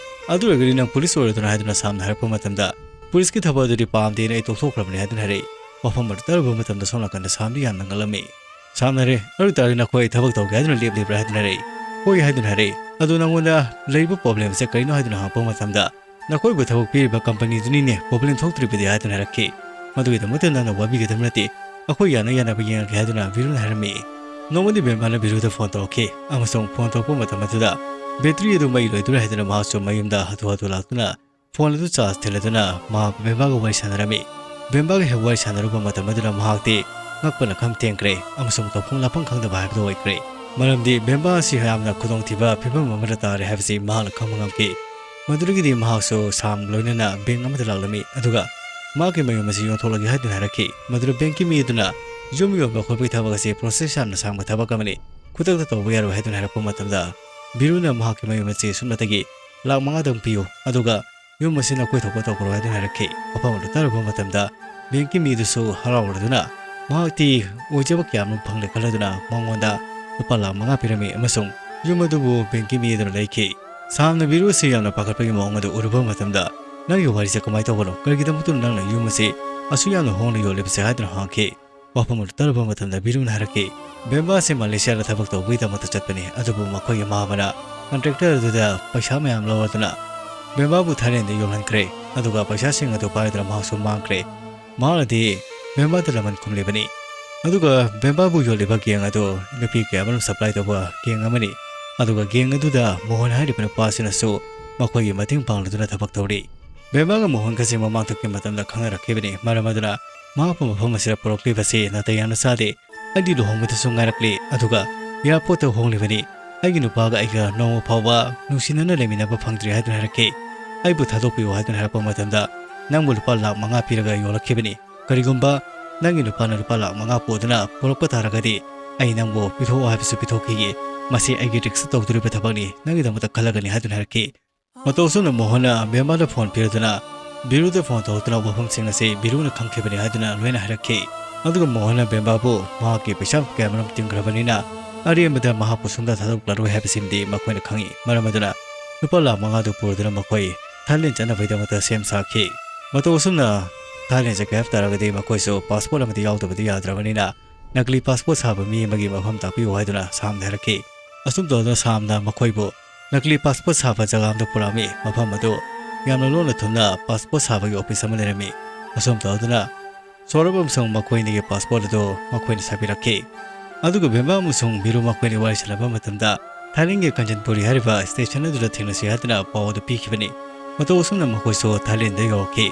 "ꯑꯗꯨ ꯑꯣꯏꯔꯒꯗꯤ ꯅꯪ police ꯑꯣꯏꯔꯗꯅ?" ꯍꯥꯏꯗꯨꯅ ꯁꯥꯝꯅ ꯍꯥꯏꯔꯛꯄ ꯃꯇꯝꯗ, "Policeꯀꯤ ꯊꯕꯛ ꯑꯗꯨꯗꯤ ꯄꯥꯝꯗꯦꯅ ꯑꯩ ꯇꯣꯛꯊꯣꯛꯈ꯭ꯔꯕꯅꯤ" ꯍꯥꯏꯗꯨꯅ ꯍꯥꯏꯔꯛꯏ꯫ ꯋꯥꯐꯝ ꯑꯗꯨ ꯇꯥꯔꯨꯕ ꯃꯇꯝꯗ ꯁꯣꯝ ꯅꯥꯀꯟꯗ ꯁꯥꯝꯗꯤ ꯌꯥꯝꯅ ꯉꯛꯂꯝꯃꯤ꯫ ꯁꯥꯝꯅ ꯍꯥꯏꯔꯦ, "ꯑꯗꯨ ꯑꯣꯏꯇꯥꯔꯗꯤ ꯅꯈꯣꯏ ꯊꯕꯛ ꯇꯧꯒꯦ ꯍꯥꯏꯗꯨꯅ ꯂꯦꯞꯂꯤꯕ꯭ꯔꯥ?" ꯍꯥꯏꯗꯨꯅ ꯍꯥꯏꯔꯛꯏ꯫ "ꯍꯣꯏ" ꯍꯥꯏꯗꯨꯅ ꯍꯥꯏꯔꯛꯏ꯫ "ꯑꯗꯨ ꯅꯪꯉꯣꯟꯗ ꯂꯩꯔꯤꯕ problemꯁꯦ ꯀꯔꯤꯅꯣ?" ꯍꯥꯏꯗꯨꯅ ꯍꯪꯉꯛꯄ ꯃꯇꯝꯗ, "ꯅꯈꯣꯏꯕꯨ ꯊꯕꯛ ꯄꯤꯔꯤꯕ ꯀꯝꯄꯅꯤꯗꯨꯅꯤꯅꯦ ꯄ꯭ꯔꯣꯕ꯭ꯂꯦꯝ ꯊꯣꯛꯇ꯭ꯔꯤꯕꯗꯤ" ꯍꯥꯏꯗꯨꯅ ꯍꯥꯏꯔꯛꯈꯤ꯫ "ꯃꯗꯨꯒꯤꯗꯃꯛꯇ ꯅꯪꯅ ꯋꯥꯕꯤꯒꯗꯕ ꯅꯠꯇꯦ, ꯑꯩꯈꯣꯏ ꯌꯥꯅ ꯌꯥꯅꯕ ꯌꯦꯡꯉꯒꯦ" ꯍꯥꯏꯗꯨꯅ ꯕꯤꯔꯨꯅ ꯍꯥꯏꯔꯝꯃꯤ꯫ ꯅꯣꯡꯃꯗꯤ ꯕꯦꯝꯕꯥꯅ ꯕꯤꯔꯨꯗ ꯐꯣꯟ ꯇꯧꯔꯛꯈꯤ ꯑꯃꯁꯨꯡ ꯐꯣꯟ ꯇꯧꯔꯛꯄ ꯃꯇꯝ ꯑꯗꯨꯗ ꯕꯦꯇ꯭ꯔꯤ ꯑꯗꯨ ꯃꯩ ꯂꯣꯏꯗꯣꯔꯦ ꯍꯥꯏꯗꯨꯅ ꯃꯍꯥꯛꯁꯨ ꯃꯌꯨꯝꯗ ꯍꯥꯊꯨ ꯍꯥꯊꯨ ꯂꯥꯛꯇꯨꯅ ꯐꯣꯟ ꯑꯗꯨ ꯆꯥꯔꯖ ꯊꯤꯜꯂꯗꯨꯅ ꯃꯍꯥꯛ ꯕꯦꯝꯕꯥꯒ ꯋꯥꯔꯤ ꯁꯥꯟꯅꯔꯝꯃꯤ꯫ ꯕꯦꯝꯕꯥꯒ ꯍꯦꯛ ꯋꯥꯔꯤ ꯁꯥꯟꯅꯔꯨꯕ ꯃꯇꯝ ꯑꯗꯨꯗ ꯃꯍꯥꯛꯇꯤ ꯉꯛꯄꯅ ꯈꯝ ꯊꯦꯡꯈ꯭ꯔꯦ ꯑꯃꯁꯨꯡ ꯇꯧꯐꯝ ꯂꯥꯛꯐꯝ ꯈꯪꯗꯕ ꯍꯥꯏꯕꯗꯨ ꯑꯣꯏꯈ꯭ꯔꯦ꯫ ꯃꯔꯝꯗꯤ ꯕꯦꯝꯕꯥ ꯑꯁꯤ ꯌꯥꯝꯅ ꯈꯨꯗꯣꯡꯊꯤꯕ ꯐꯤꯕꯝ ꯑꯃꯗ ꯇꯥꯔꯦ ꯍꯥꯏꯕꯁꯤ ꯃꯍꯥꯛꯅ ꯈꯪꯕ ꯉꯝꯈꯤ꯫ ꯃꯗꯨꯗꯒꯤꯗꯤ ꯃꯍꯥꯛꯁꯨ ꯁꯥꯝꯒ ꯂꯣꯏꯅꯅ ꯕꯦꯡꯛ ꯑꯃꯗ ꯂꯥꯛꯂꯝꯃꯤ, ꯑꯗꯨꯒ ꯃꯍꯥꯛꯀꯤ ꯃꯌꯨꯝ ꯑꯁꯤ ꯌꯣꯟꯊꯣꯛꯂꯒꯦ ꯍꯥꯏꯗꯨꯅ ꯍꯥꯏꯔꯛꯈꯤ꯫ ꯃꯗꯨꯗ ꯕꯦꯡꯛꯀꯤ ꯃꯤ ꯑꯗꯨꯅ, "ꯌꯨꯝ ꯌꯣꯟꯕ ꯈꯣꯠꯄꯒꯤ ꯊꯕꯛ ꯑꯁꯤ ꯄ꯭ꯔꯣꯁꯦꯁ ꯌꯥꯝꯅ ꯁꯥꯡꯕ ꯊꯕꯛ ꯑꯃꯅꯤ, ꯈꯨꯗꯛꯇ ꯇꯧꯕ ꯌꯥꯔꯣꯏ" ꯍꯥꯏꯗꯨꯅ ꯍꯥꯏꯔꯛꯄ ꯃꯇꯝꯗ, ꯕꯤꯔꯨꯅ ꯃꯍꯥꯛꯀꯤ ꯃꯌꯨꯝ ꯑꯁꯤ ꯁꯨꯞꯅꯇꯒꯤ ꯂꯥꯛ ꯃꯉꯥꯗꯪ ꯄꯤꯌꯨ, ꯑꯗꯨꯒ ꯌꯨꯝ ꯑꯁꯤ ꯅꯈꯣꯏ ꯊꯣꯛꯄ ꯇꯧꯈ꯭ꯔꯣ ꯍꯥꯏꯗꯨꯅ ꯍꯥꯏꯔꯛꯈꯤ꯫ ꯋꯥꯐꯝ ꯑꯗꯨ ꯇꯥꯔꯨꯕ ꯃꯇꯝꯗ ꯕꯦꯡꯛꯀꯤ ꯃꯤꯗꯨꯁꯨ ꯍꯔꯥꯎꯔꯗꯨꯅ ꯃꯍꯥꯛꯇꯤ ꯑꯣꯏꯖꯕ ꯀꯌꯥ ꯑꯃ ꯐꯪꯂꯦ ꯈꯜꯂꯗꯨꯅ ꯃꯉꯣꯟꯗ ꯂꯨꯄꯥ ꯂꯥꯛ ꯃꯉꯥ ꯄꯤꯔꯝꯃꯤ ꯑꯃꯁꯨꯡ ꯌꯨꯝ ꯑꯗꯨꯕꯨ ꯕꯦꯡꯛꯀꯤ ꯃꯤ ꯑꯗꯨꯅ ꯂꯩꯈꯤ꯫ ꯁꯥꯝꯅ ꯕꯤꯔꯨ ꯑꯁꯤ ꯌꯥꯝꯅ ꯄꯥꯈꯠꯄꯒꯤ ꯃꯑꯣꯡ ꯑꯗꯨ ꯎꯔꯨꯕ ꯃꯇꯝꯗ, "ꯅꯪꯒꯤ ꯋꯥꯔꯤꯁꯦ ꯀꯃꯥꯏꯅ ꯇꯧꯕꯅꯣ? ꯀꯔꯤꯒꯤꯗꯃꯛꯇꯅꯣ ꯅꯪꯅ ꯌꯨꯝ ꯑꯁꯤ ꯑꯁꯨꯛ ꯌꯥꯝꯅ ꯍꯣꯡꯅ ꯌꯣꯜꯂꯤꯕꯁꯦ?" ꯍꯥꯏꯗꯨꯅ ꯍꯪꯉꯛꯈꯤ꯫ ꯋꯥꯐꯝ ꯑꯗꯨ ꯇꯥꯔꯨꯕ ꯃꯇꯝꯗ ꯕꯤꯔꯨꯅ ꯍꯥꯏꯔꯛꯈꯤ, "ꯕꯦꯝꯕꯥ ꯑꯁꯤ ꯃꯂꯦꯁꯤꯌꯥꯗ ꯊꯕꯛ ꯇꯧꯕꯒꯤꯗꯃꯛꯇ ꯆꯠꯄꯅꯤ, ꯑꯗꯨꯕꯨ ꯃꯈꯣꯏꯒꯤ ꯃꯃꯥ ꯑꯃꯅ ꯀꯟꯇ꯭ꯔꯦꯛꯇꯔ ꯑꯗꯨꯗ ꯄꯩꯁꯥ ꯃꯌꯥꯝ ꯂꯧꯔꯗꯨꯅ ꯕꯦꯝꯕꯥꯕꯨ ꯊꯥꯏꯂꯦꯟꯗ ꯌꯣꯜꯍꯟꯈ꯭ꯔꯦ, ꯑꯗꯨꯒ ꯄꯩꯁꯥꯁꯤꯡ ꯑꯗꯨ ꯄꯥꯏꯗꯨꯅ ꯃꯍꯥꯛꯁꯨ ꯃꯥꯡꯈ꯭ꯔꯦ꯫ ꯃꯍꯥꯛꯅꯗꯤ ꯕꯦꯝꯕꯥꯗ ꯂꯃꯟ ꯈꯨꯝꯂꯤꯕꯅꯤ꯫ ꯑꯗꯨꯒ ꯕꯦꯝꯕꯥꯕꯨ ꯌꯣꯜꯂꯤꯕ ꯒꯦꯡ ꯑꯗꯨ ꯅꯨꯄꯤ ꯀꯌꯥ ꯑꯃꯔꯣꯝ ꯁꯄ꯭ꯂꯥꯏ ꯇꯧꯕ ꯒꯦꯡ ꯑꯃꯅꯤ꯫ ꯑꯗꯨꯒ ꯒꯦꯡ ꯑꯗꯨꯗ ꯃꯣꯍꯟ ꯍꯥꯏꯔꯤꯕ ꯅꯨꯄꯥ ꯑꯁꯤꯅꯁꯨ ꯃꯈꯣꯏꯒꯤ ꯃꯇꯦꯡ ꯄꯥꯡꯂꯗꯨꯅ ꯊꯕꯛ ꯇꯧꯔꯤ꯫ ꯕꯦꯝꯕꯥꯒ ꯃꯣꯍꯟꯒꯁꯦ ꯃꯃꯥꯡꯊꯛꯀꯤ ꯃꯇꯝꯗ ꯈꯪꯅꯔꯛꯈꯤꯕꯅꯤ꯫ ꯃꯔꯝ ꯑꯗꯨꯅ ꯃꯍꯥꯛꯄꯨ ꯃꯐꯝ ꯑꯁꯤꯗ ꯄꯨꯔꯛꯂꯤꯕꯁꯤ ꯅꯥꯇꯩ ꯌꯥꯝꯅ ꯆꯥꯗꯦ꯫ ꯑꯩꯗꯤ ꯂꯨꯍꯣꯡꯕꯗꯁꯨ ꯉꯥꯏꯔꯛꯂꯤ, ꯑꯗꯨꯒ ꯑꯦꯌꯥꯔꯄꯣꯔꯠꯇ ꯍꯣꯡꯂꯤꯕꯅꯤ꯫ ꯑꯩꯒꯤ ꯅꯨꯄꯥꯒ ꯑꯩꯒ ꯅꯣꯡꯃ ꯐꯥꯎꯕ ꯅꯨꯡꯁꯤꯅꯅ ꯂꯩꯃꯤꯟꯅꯕ ꯐꯪꯗ꯭ꯔꯤ" ꯍꯥꯏꯗꯨꯅ ꯍꯥꯏꯔꯛꯈꯤ꯫ "ꯑꯩꯕꯨ ꯊꯥꯗꯣꯛꯄꯤꯌꯨ" ꯍꯥꯏꯗꯨꯅ ꯍꯥꯏꯔꯛꯄ ꯃꯇꯝꯗ, "ꯅꯪꯕꯨ ꯂꯨꯄꯥ ꯂꯥꯛ ꯃꯉꯥ ꯄꯤꯔꯒ ꯌꯣꯜꯂꯛꯈꯤꯕꯅꯤ꯫ ꯀꯔꯤꯒꯨꯝꯕ ꯅꯪꯒꯤ ꯅꯨꯄꯥꯅ ꯂꯨꯄꯥ ꯂꯥꯛ ꯃꯉꯥ ꯄꯨꯗꯨꯅ ꯄꯨꯔꯛꯄ ꯇꯥꯔꯒꯗꯤ, ꯑꯩ ꯅꯪꯕꯨ ꯄꯤꯊꯣꯛꯑꯣ ꯍꯥꯏꯕꯁꯨ ꯄꯤꯊꯣꯛꯈꯤꯒꯦ꯫ ꯃꯁꯤ ꯑꯩꯒꯤ ꯔꯤꯛꯁ ꯇꯧꯗꯣꯔꯤꯕ ꯊꯕꯛꯅꯤ, ꯅꯪꯒꯤꯗꯃꯛꯇ ꯈꯜꯂꯒꯅꯤ" ꯍꯥꯏꯗꯨꯅ ꯍꯥꯏꯔꯛꯈꯤ꯫ ꯃꯇꯧ ꯑꯁꯨꯝꯅ ꯃꯣꯍꯟꯅ ꯕꯦꯝꯕꯥꯗ ꯐꯣꯟ ꯄꯤꯔꯗꯨꯅ ꯕꯤꯔꯨꯗ ꯐꯣꯟ ꯇꯧꯔꯛꯇꯨꯅ ꯋꯥꯐꯝꯁꯤꯡ ꯑꯁꯤ ꯕꯤꯔꯨꯅ ꯈꯪꯈꯤꯕꯅꯤ ꯍꯥꯏꯗꯨꯅ ꯂꯣꯏꯅ ꯍꯥꯏꯔꯛꯈꯤ꯫ ꯑꯗꯨꯒ ꯃꯣꯍꯟꯅ ꯕꯦꯝꯕꯥꯕꯨ ꯃꯍꯥꯛꯀꯤ ꯄꯩꯁꯥ ꯀꯌꯥꯃꯔꯨꯝ ꯇꯤꯡꯈ꯭ꯔꯕꯅꯤꯅ ꯑꯔꯦꯝꯕꯗ ꯃꯍꯥꯛꯄꯨ ꯁꯨꯡꯊꯥ ꯊꯥꯗꯣꯛꯂꯔꯣꯏ ꯍꯥꯏꯕꯁꯤꯃꯗꯤ ꯃꯈꯣꯏꯅ ꯈꯪꯏ꯫ ꯃꯔꯝ ꯑꯗꯨꯅ ꯂꯨꯄꯥ ꯂꯥꯛ ꯃꯉꯥꯗꯨ ꯄꯨꯔꯗꯨꯅ ꯃꯈꯣꯏ ꯊꯥꯏꯂꯦꯟ ꯆꯠꯅꯕꯒꯤꯗꯃꯛꯇ ꯁꯦꯝ ꯁꯥꯈꯤ꯫ ꯃꯇꯧ ꯑꯁꯨꯝꯅ ꯊꯥꯏꯂꯦꯟ ꯆꯠꯀꯦ ꯍꯥꯏꯕ ꯇꯥꯔꯒꯗꯤ ꯃꯈꯣꯏꯁꯨ ꯄꯥꯁꯄꯣꯔꯠ ꯑꯃꯗꯤ ꯌꯥꯎꯗꯕꯗꯤ ꯌꯥꯗ꯭ꯔꯕꯅꯤꯅ ꯅꯀꯂꯤ ꯄꯥꯁꯄꯣꯔꯠ ꯁꯥꯕ ꯃꯤ ꯑꯃꯒꯤ ꯃꯐꯝ ꯇꯥꯛꯄꯤꯌꯨ ꯍꯥꯏꯗꯨꯅ ꯁꯥꯝꯅ ꯍꯥꯏꯔꯛꯈꯤ꯫ ꯑꯁꯨꯝ ꯇꯧꯗꯨꯅ ꯁꯥꯝꯅ ꯃꯈꯣꯏꯕꯨ ꯅꯀꯂꯤ ꯄꯥꯁꯄꯣꯔꯠ ꯁꯥꯕ ꯖꯒꯥ ꯑꯃꯗ ꯄꯨꯔꯛꯑꯝꯃꯤ꯫ ꯃꯐꯝ ꯑꯗꯨ ꯌꯥꯝꯅ ꯂꯣꯟꯅ ꯊꯨꯝꯅ ꯄꯥꯁꯄꯣꯔꯠ ꯁꯥꯕꯒꯤ ꯑꯣꯐꯤꯁ ꯑꯃ ꯂꯩꯔꯝꯃꯤ꯫ ꯑꯁꯨꯝ ꯇꯧꯗꯨꯅ ꯁꯧꯔꯚ ꯑꯃꯁꯨꯡ ꯃꯈꯣꯏ ꯑꯅꯤꯒꯤ ꯄꯥꯁꯄꯣꯔꯠ ꯑꯗꯨ ꯃꯈꯣꯏꯅ ꯁꯥꯕꯤꯔꯛꯈꯤ꯫ ꯑꯗꯨꯒ ꯕꯦꯝꯕꯥ ꯑꯃꯁꯨꯡ ꯕꯤꯔꯨ ꯃꯈꯣꯏ ꯑꯅꯤ ꯋꯥꯔꯤ ꯁꯥꯟꯅꯕ ꯃꯇꯝꯗ ꯊꯥꯏꯂꯦꯟꯒꯤ ꯀꯥꯟꯆꯟꯄꯨꯔꯤ ꯍꯥꯏꯔꯤꯕ ꯁ꯭ꯇꯦꯁꯟ ꯑꯗꯨꯗ ꯊꯦꯡꯅꯁꯤ ꯍꯥꯏꯗꯨꯅ ꯄꯥꯎ ꯑꯗꯨ ꯄꯤꯈꯤꯕꯅꯤ꯫ ꯃꯇꯧ ꯑꯁꯨꯝꯅ ꯃꯈꯣꯏꯁꯨ ꯊꯥꯏꯂꯦꯟꯗ ꯌꯧꯔꯛꯈꯤ꯫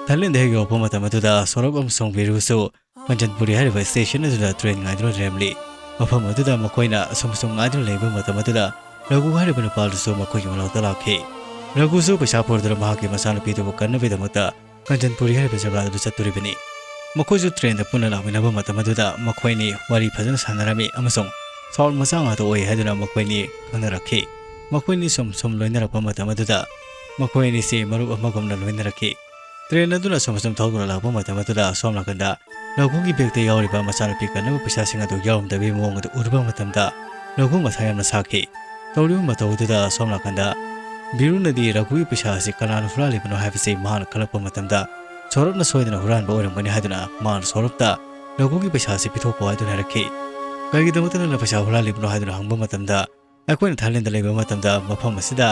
ꯊꯥꯏꯂꯦꯟꯗ ꯍꯦꯛ ꯌꯧꯔꯛꯄ ꯃꯇꯝ ꯑꯗꯨꯗ ꯁꯧꯔꯚ ꯑꯃꯁꯨꯡ ꯕꯤꯔꯨꯁꯨ ꯀꯥꯟꯆꯟꯄꯨꯔꯤ ꯍꯥꯏꯔꯤꯕ ꯁ꯭ꯇꯦꯁꯟ ꯑꯗꯨꯗ ꯇ꯭ꯔꯦꯟ ꯉꯥꯏꯗꯨꯅ ꯂꯩꯔꯝꯂꯤ꯫ ꯃꯐꯝ ꯑꯗꯨꯗ ꯃꯈꯣꯏꯅ ꯑꯁꯨꯝ ꯑꯁꯨꯝ ꯉꯥꯏꯗꯨꯅ ꯂꯩꯕ ꯃꯇꯝ ꯑꯗꯨꯗ ꯔꯘꯨ ꯍꯥꯏꯔꯤꯕ ꯅꯨꯄꯥ ꯑꯗꯨꯁꯨ ꯃꯈꯣꯏꯒꯤ ꯃꯅꯥꯛꯇ ꯂꯥꯛꯈꯤ꯫ ꯔꯘꯨꯁꯨ ꯄꯩꯁꯥ ꯄꯨꯔꯗꯨꯅ ꯃꯍꯥꯛꯀꯤ ꯃꯆꯥꯅꯨꯄꯤꯗꯨꯕꯨ ꯀꯟꯅꯕꯒꯤꯗꯃꯛꯇ ꯀꯥꯟꯆꯟꯄꯨꯔꯤ ꯍꯥꯏꯔꯤꯕ ꯖꯒꯥ ꯑꯗꯨꯗ ꯆꯠꯇꯣꯔꯤꯕꯅꯤ꯫ ꯃꯈꯣꯏꯁꯨ ꯇ꯭ꯔꯦꯟꯗ ꯄꯨꯟꯅ ꯂꯥꯛꯃꯤꯟꯅꯕ ꯃꯇꯝ ꯑꯗꯨꯗ ꯃꯈꯣꯏ ꯑꯅꯤ ꯋꯥꯔꯤ ꯐꯖꯅ ꯁꯥꯟꯅꯔꯝꯃꯤ ꯑꯃꯁꯨꯡ ꯁꯥꯎꯠ ꯃꯆꯥ ꯉꯥꯛꯇ ꯑꯣꯏ ꯍꯥꯏꯗꯨꯅ ꯃꯈꯣꯏ ꯑꯅꯤ ꯈꯪꯅꯔꯛꯈꯤ꯫ ꯃꯈꯣꯏ ꯑꯅꯤ ꯁꯨꯝ ꯁꯨꯝ ꯂꯣꯏꯅꯔꯛꯄ ꯃꯇꯝ ꯑꯗꯨꯗ ꯃꯈꯣꯏ ꯑꯅꯤꯁꯤ ꯃꯔꯨꯞ ꯑꯃꯒꯨꯝꯅ ꯂꯣꯏꯅꯔꯛꯈꯤ꯫ ꯇ꯭ꯔꯦꯟ ꯑꯗꯨꯅ ꯁꯨꯝ ꯁꯨꯝ ꯊꯧꯗꯨꯅ ꯂꯥꯛꯄ ꯃꯇꯝ ꯑꯗꯨꯗ ꯑꯁꯣꯝ ꯅꯥꯀꯟꯗ ꯔꯘꯨꯒꯤ ꯕꯦꯒꯇ ꯌꯥꯎꯔꯤꯕ ꯃꯆꯥꯅꯨꯄꯤ ꯀꯟꯅꯕ ꯄꯩꯁꯥꯁꯤꯡ ꯑꯗꯨ ꯌꯥꯎꯔꯝꯗꯕꯒꯤ ꯃꯑꯣꯡ ꯑꯗꯨ ꯎꯔꯨꯕ ꯃꯇꯝꯗ ꯔꯘꯨ ꯃꯊꯥ ꯌꯥꯝꯅ ꯁꯥꯈꯤ꯫ ꯇꯧꯔꯤꯕ ꯃꯇꯧ ꯑꯗꯨꯗ ꯑꯁꯣꯝ ꯅꯥꯀꯟꯗ ꯕꯤꯔꯨꯅꯗꯤ ꯔꯘꯨꯒꯤ ꯄꯩꯁꯥ ꯑꯁꯤ ꯀꯅꯥꯅ ꯍꯨꯔꯥꯜꯂꯤꯕꯅꯣ ꯍꯥꯏꯕꯁꯤ ꯃꯍꯥꯛꯅ ꯈꯜꯂꯛꯄ ꯃꯇꯝꯗ ꯁꯧꯔꯚꯅ ꯁꯣꯏꯗꯅ ꯍꯨꯔꯥꯟꯕ ꯑꯣꯏꯔꯝꯒꯅꯤ ꯍꯥꯏꯗꯨꯅ ꯃꯍꯥꯛꯅ ꯁꯧꯔꯚꯇ ꯔꯘꯨꯒꯤ ꯄꯩꯁꯥ ꯑꯁꯤ ꯄꯤꯊꯣꯛꯈꯣ ꯍꯥꯏꯗꯨꯅ ꯍꯥꯏꯔꯛꯈꯤ꯫ "ꯀꯔꯤꯒꯤꯗꯃꯛꯇ ꯅꯪꯅ ꯄꯩꯁꯥ ꯍꯨꯔꯥꯜꯂꯤꯕꯅꯣ?" ꯍꯥꯏꯗꯨꯅ ꯍꯪꯕ ꯃꯇꯝꯗ, "ꯑꯩꯈꯣꯏꯅ ꯊꯥꯏꯂꯦꯟꯗ ꯂꯩꯕ ꯃꯇꯝꯗ ꯃꯐꯝ ꯑꯁꯤꯗ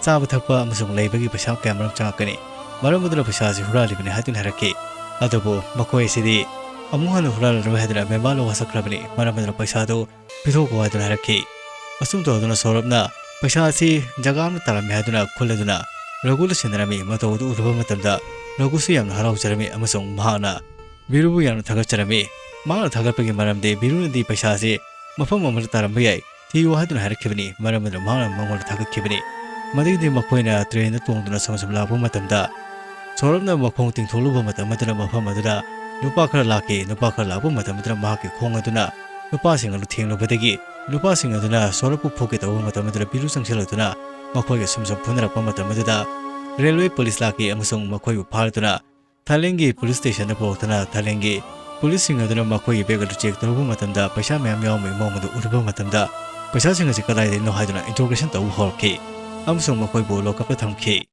ꯆꯥꯕ ꯊꯛꯄ ꯑꯃꯁꯨꯡ ꯂꯩꯕꯒꯤ ꯄꯩꯁꯥ ꯀꯌꯥ ꯃꯔꯨꯝ ꯆꯪꯉꯛꯀꯅꯤ꯫ ꯃꯔꯝ ꯑꯗꯨꯅ ꯄꯩꯁꯥ ꯑꯁꯤ ꯍꯨꯔꯥꯜꯂꯤꯕꯅꯤ" ꯍꯥꯏꯗꯨꯅ ꯍꯥꯏꯔꯛꯈꯤ꯫ ꯑꯗꯨꯕꯨ ꯃꯈꯣꯏ ꯑꯁꯤꯗꯤ ꯑꯃꯨꯛ ꯍꯟꯅ ꯍꯨꯔꯥꯜꯂꯔꯣꯏ ꯍꯥꯏꯗꯨꯅ ꯕꯦꯝꯕꯥꯂ ꯋꯥꯁꯛꯈ꯭ꯔꯕꯅꯤ꯫ ꯃꯔꯝ ꯑꯗꯨꯅ ꯄꯩꯁꯥꯗꯨ ꯄꯤꯊꯣꯛꯈꯣ ꯍꯥꯏꯗꯨꯅ ꯍꯥꯏꯔꯛꯈꯤ꯫ ꯑꯁꯨꯝ ꯇꯧꯗꯨꯅ ꯁꯧꯔꯚꯅ ꯄꯩꯁꯥ ꯑꯁꯤ ꯖꯒꯥ ꯑꯃꯗ ꯇꯥꯔꯝꯃꯤ ꯍꯥꯏꯗꯨꯅ ꯈꯨꯜꯂꯗꯨꯅ ꯔꯘꯨꯗ ꯁꯤꯟꯅꯔꯝꯃꯤ꯫ ꯃꯇꯧ ꯑꯗꯨ ꯎꯔꯨꯕ ꯃꯇꯝꯗ ꯔꯘꯨꯁꯨ ꯌꯥꯝꯅ ꯍꯔꯥꯎꯖꯔꯝꯃꯤ ꯑꯃꯁꯨꯡ ꯃꯍꯥꯛꯅ ꯕꯤꯔꯨꯕꯨ ꯌꯥꯝꯅ ꯊꯥꯒꯠꯆꯔꯝꯃꯤ꯫ ꯃꯍꯥꯛꯅ ꯊꯥꯒꯠꯄꯒꯤ ꯃꯔꯝꯗꯤ ꯕꯤꯔꯨꯅꯗꯤ ꯄꯩꯁꯥ ꯑꯁꯤ ꯃꯐꯝ ꯑꯃꯗ ꯇꯥꯔꯝꯕ ꯌꯥꯏ, ꯊꯤꯌꯨ ꯍꯥꯏꯗꯨꯅ ꯍꯥꯏꯔꯛꯈꯤꯕꯅꯤ꯫ ꯃꯔꯝ ꯑꯗꯨꯅ ꯃꯍꯥꯛꯅ ꯃꯉꯣꯟꯗ ꯊꯥꯒꯠꯈꯤꯕꯅꯤ꯫ ꯃꯗꯒꯤꯗꯤ ꯃꯈꯣꯏꯅ ꯇ꯭ꯔꯦꯟꯗ ꯇꯣꯡꯗꯨꯅ ꯁꯨꯝ ꯁꯨꯝ ꯂꯥꯛꯄ ꯃꯇꯝꯗ ꯁꯧꯔꯚꯅ ꯃꯈꯣꯡ ꯇꯤꯡꯊꯣꯛꯂꯨꯕ ꯃꯇꯝ ꯑꯗꯨꯗ ꯃꯐꯝ ꯑꯗꯨꯗ ꯅꯨꯄꯥ ꯈꯔ ꯂꯥꯛꯈꯤ꯫ ꯅꯨꯄꯥ ꯈꯔ ꯂꯥꯛꯄ ꯃꯇꯝ ꯑꯗꯨꯗ ꯃꯍꯥꯛꯀꯤ ꯈꯣꯡ ꯑꯗꯨꯅ ꯅꯨꯄꯥꯁꯤꯡ ꯑꯗꯨ ꯊꯦꯡꯂꯨꯕꯗꯒꯤ ꯅꯨꯄꯥꯁꯤꯡ ꯑꯗꯨꯅ ꯁꯧꯔꯚꯄꯨ ꯐꯨꯒꯦ ꯇꯧꯕ ꯃꯇꯝ ꯑꯗꯨꯗ ꯕꯤꯔꯨ ꯆꯪꯁꯤꯜꯂꯛꯇꯨꯅ ꯃꯈꯣꯏꯒ ꯁꯨꯝ ꯁꯨꯝ ꯐꯨꯅꯔꯛꯄ ꯃꯇꯝ ꯑꯗꯨꯗ ꯔꯦꯜꯋꯦ ꯄꯨꯂꯤꯁ ꯂꯥꯛꯈꯤ ꯑꯃꯁꯨꯡ ꯃꯈꯣꯏꯕꯨ ꯐꯥꯔꯗꯨꯅ ꯊꯥꯏꯂꯦꯟꯒꯤ ꯄꯨꯂꯤꯁ ꯁ꯭ꯇꯦꯁꯟꯗ ꯄꯨꯔꯛꯇꯨꯅ ꯊꯥꯏꯂꯦꯟꯒꯤ ꯄꯨꯂꯤꯁꯁꯤꯡ ꯑꯗꯨꯅ ꯃꯈꯣꯏꯒꯤ ꯕꯦꯒ ꯑꯗꯨ ꯆꯦꯛ ꯇꯧꯔꯨꯕ ꯃꯇꯝꯗ ꯄꯩꯁꯥ ꯃꯌꯥꯝ ꯌꯥꯎꯔꯝꯕꯒꯤ ꯃꯑꯣꯡ ꯑꯗꯨ ꯎꯔꯨꯕ ꯃꯇꯝꯗ ꯄꯩꯁꯥꯁꯤꯡ ꯑꯁꯤ ꯀꯗꯥꯏꯗꯒꯤꯅꯣ ꯍꯥꯏꯗꯨꯅ ꯏꯟꯇ꯭ꯔꯣꯒꯦꯁꯟ ꯇꯧꯕ ꯍꯧꯔꯛꯈꯤ ꯑꯃꯁꯨꯡ ꯃꯈꯣꯏꯕꯨ ꯂꯣꯀꯞꯇ ꯊꯝꯈꯤ꯫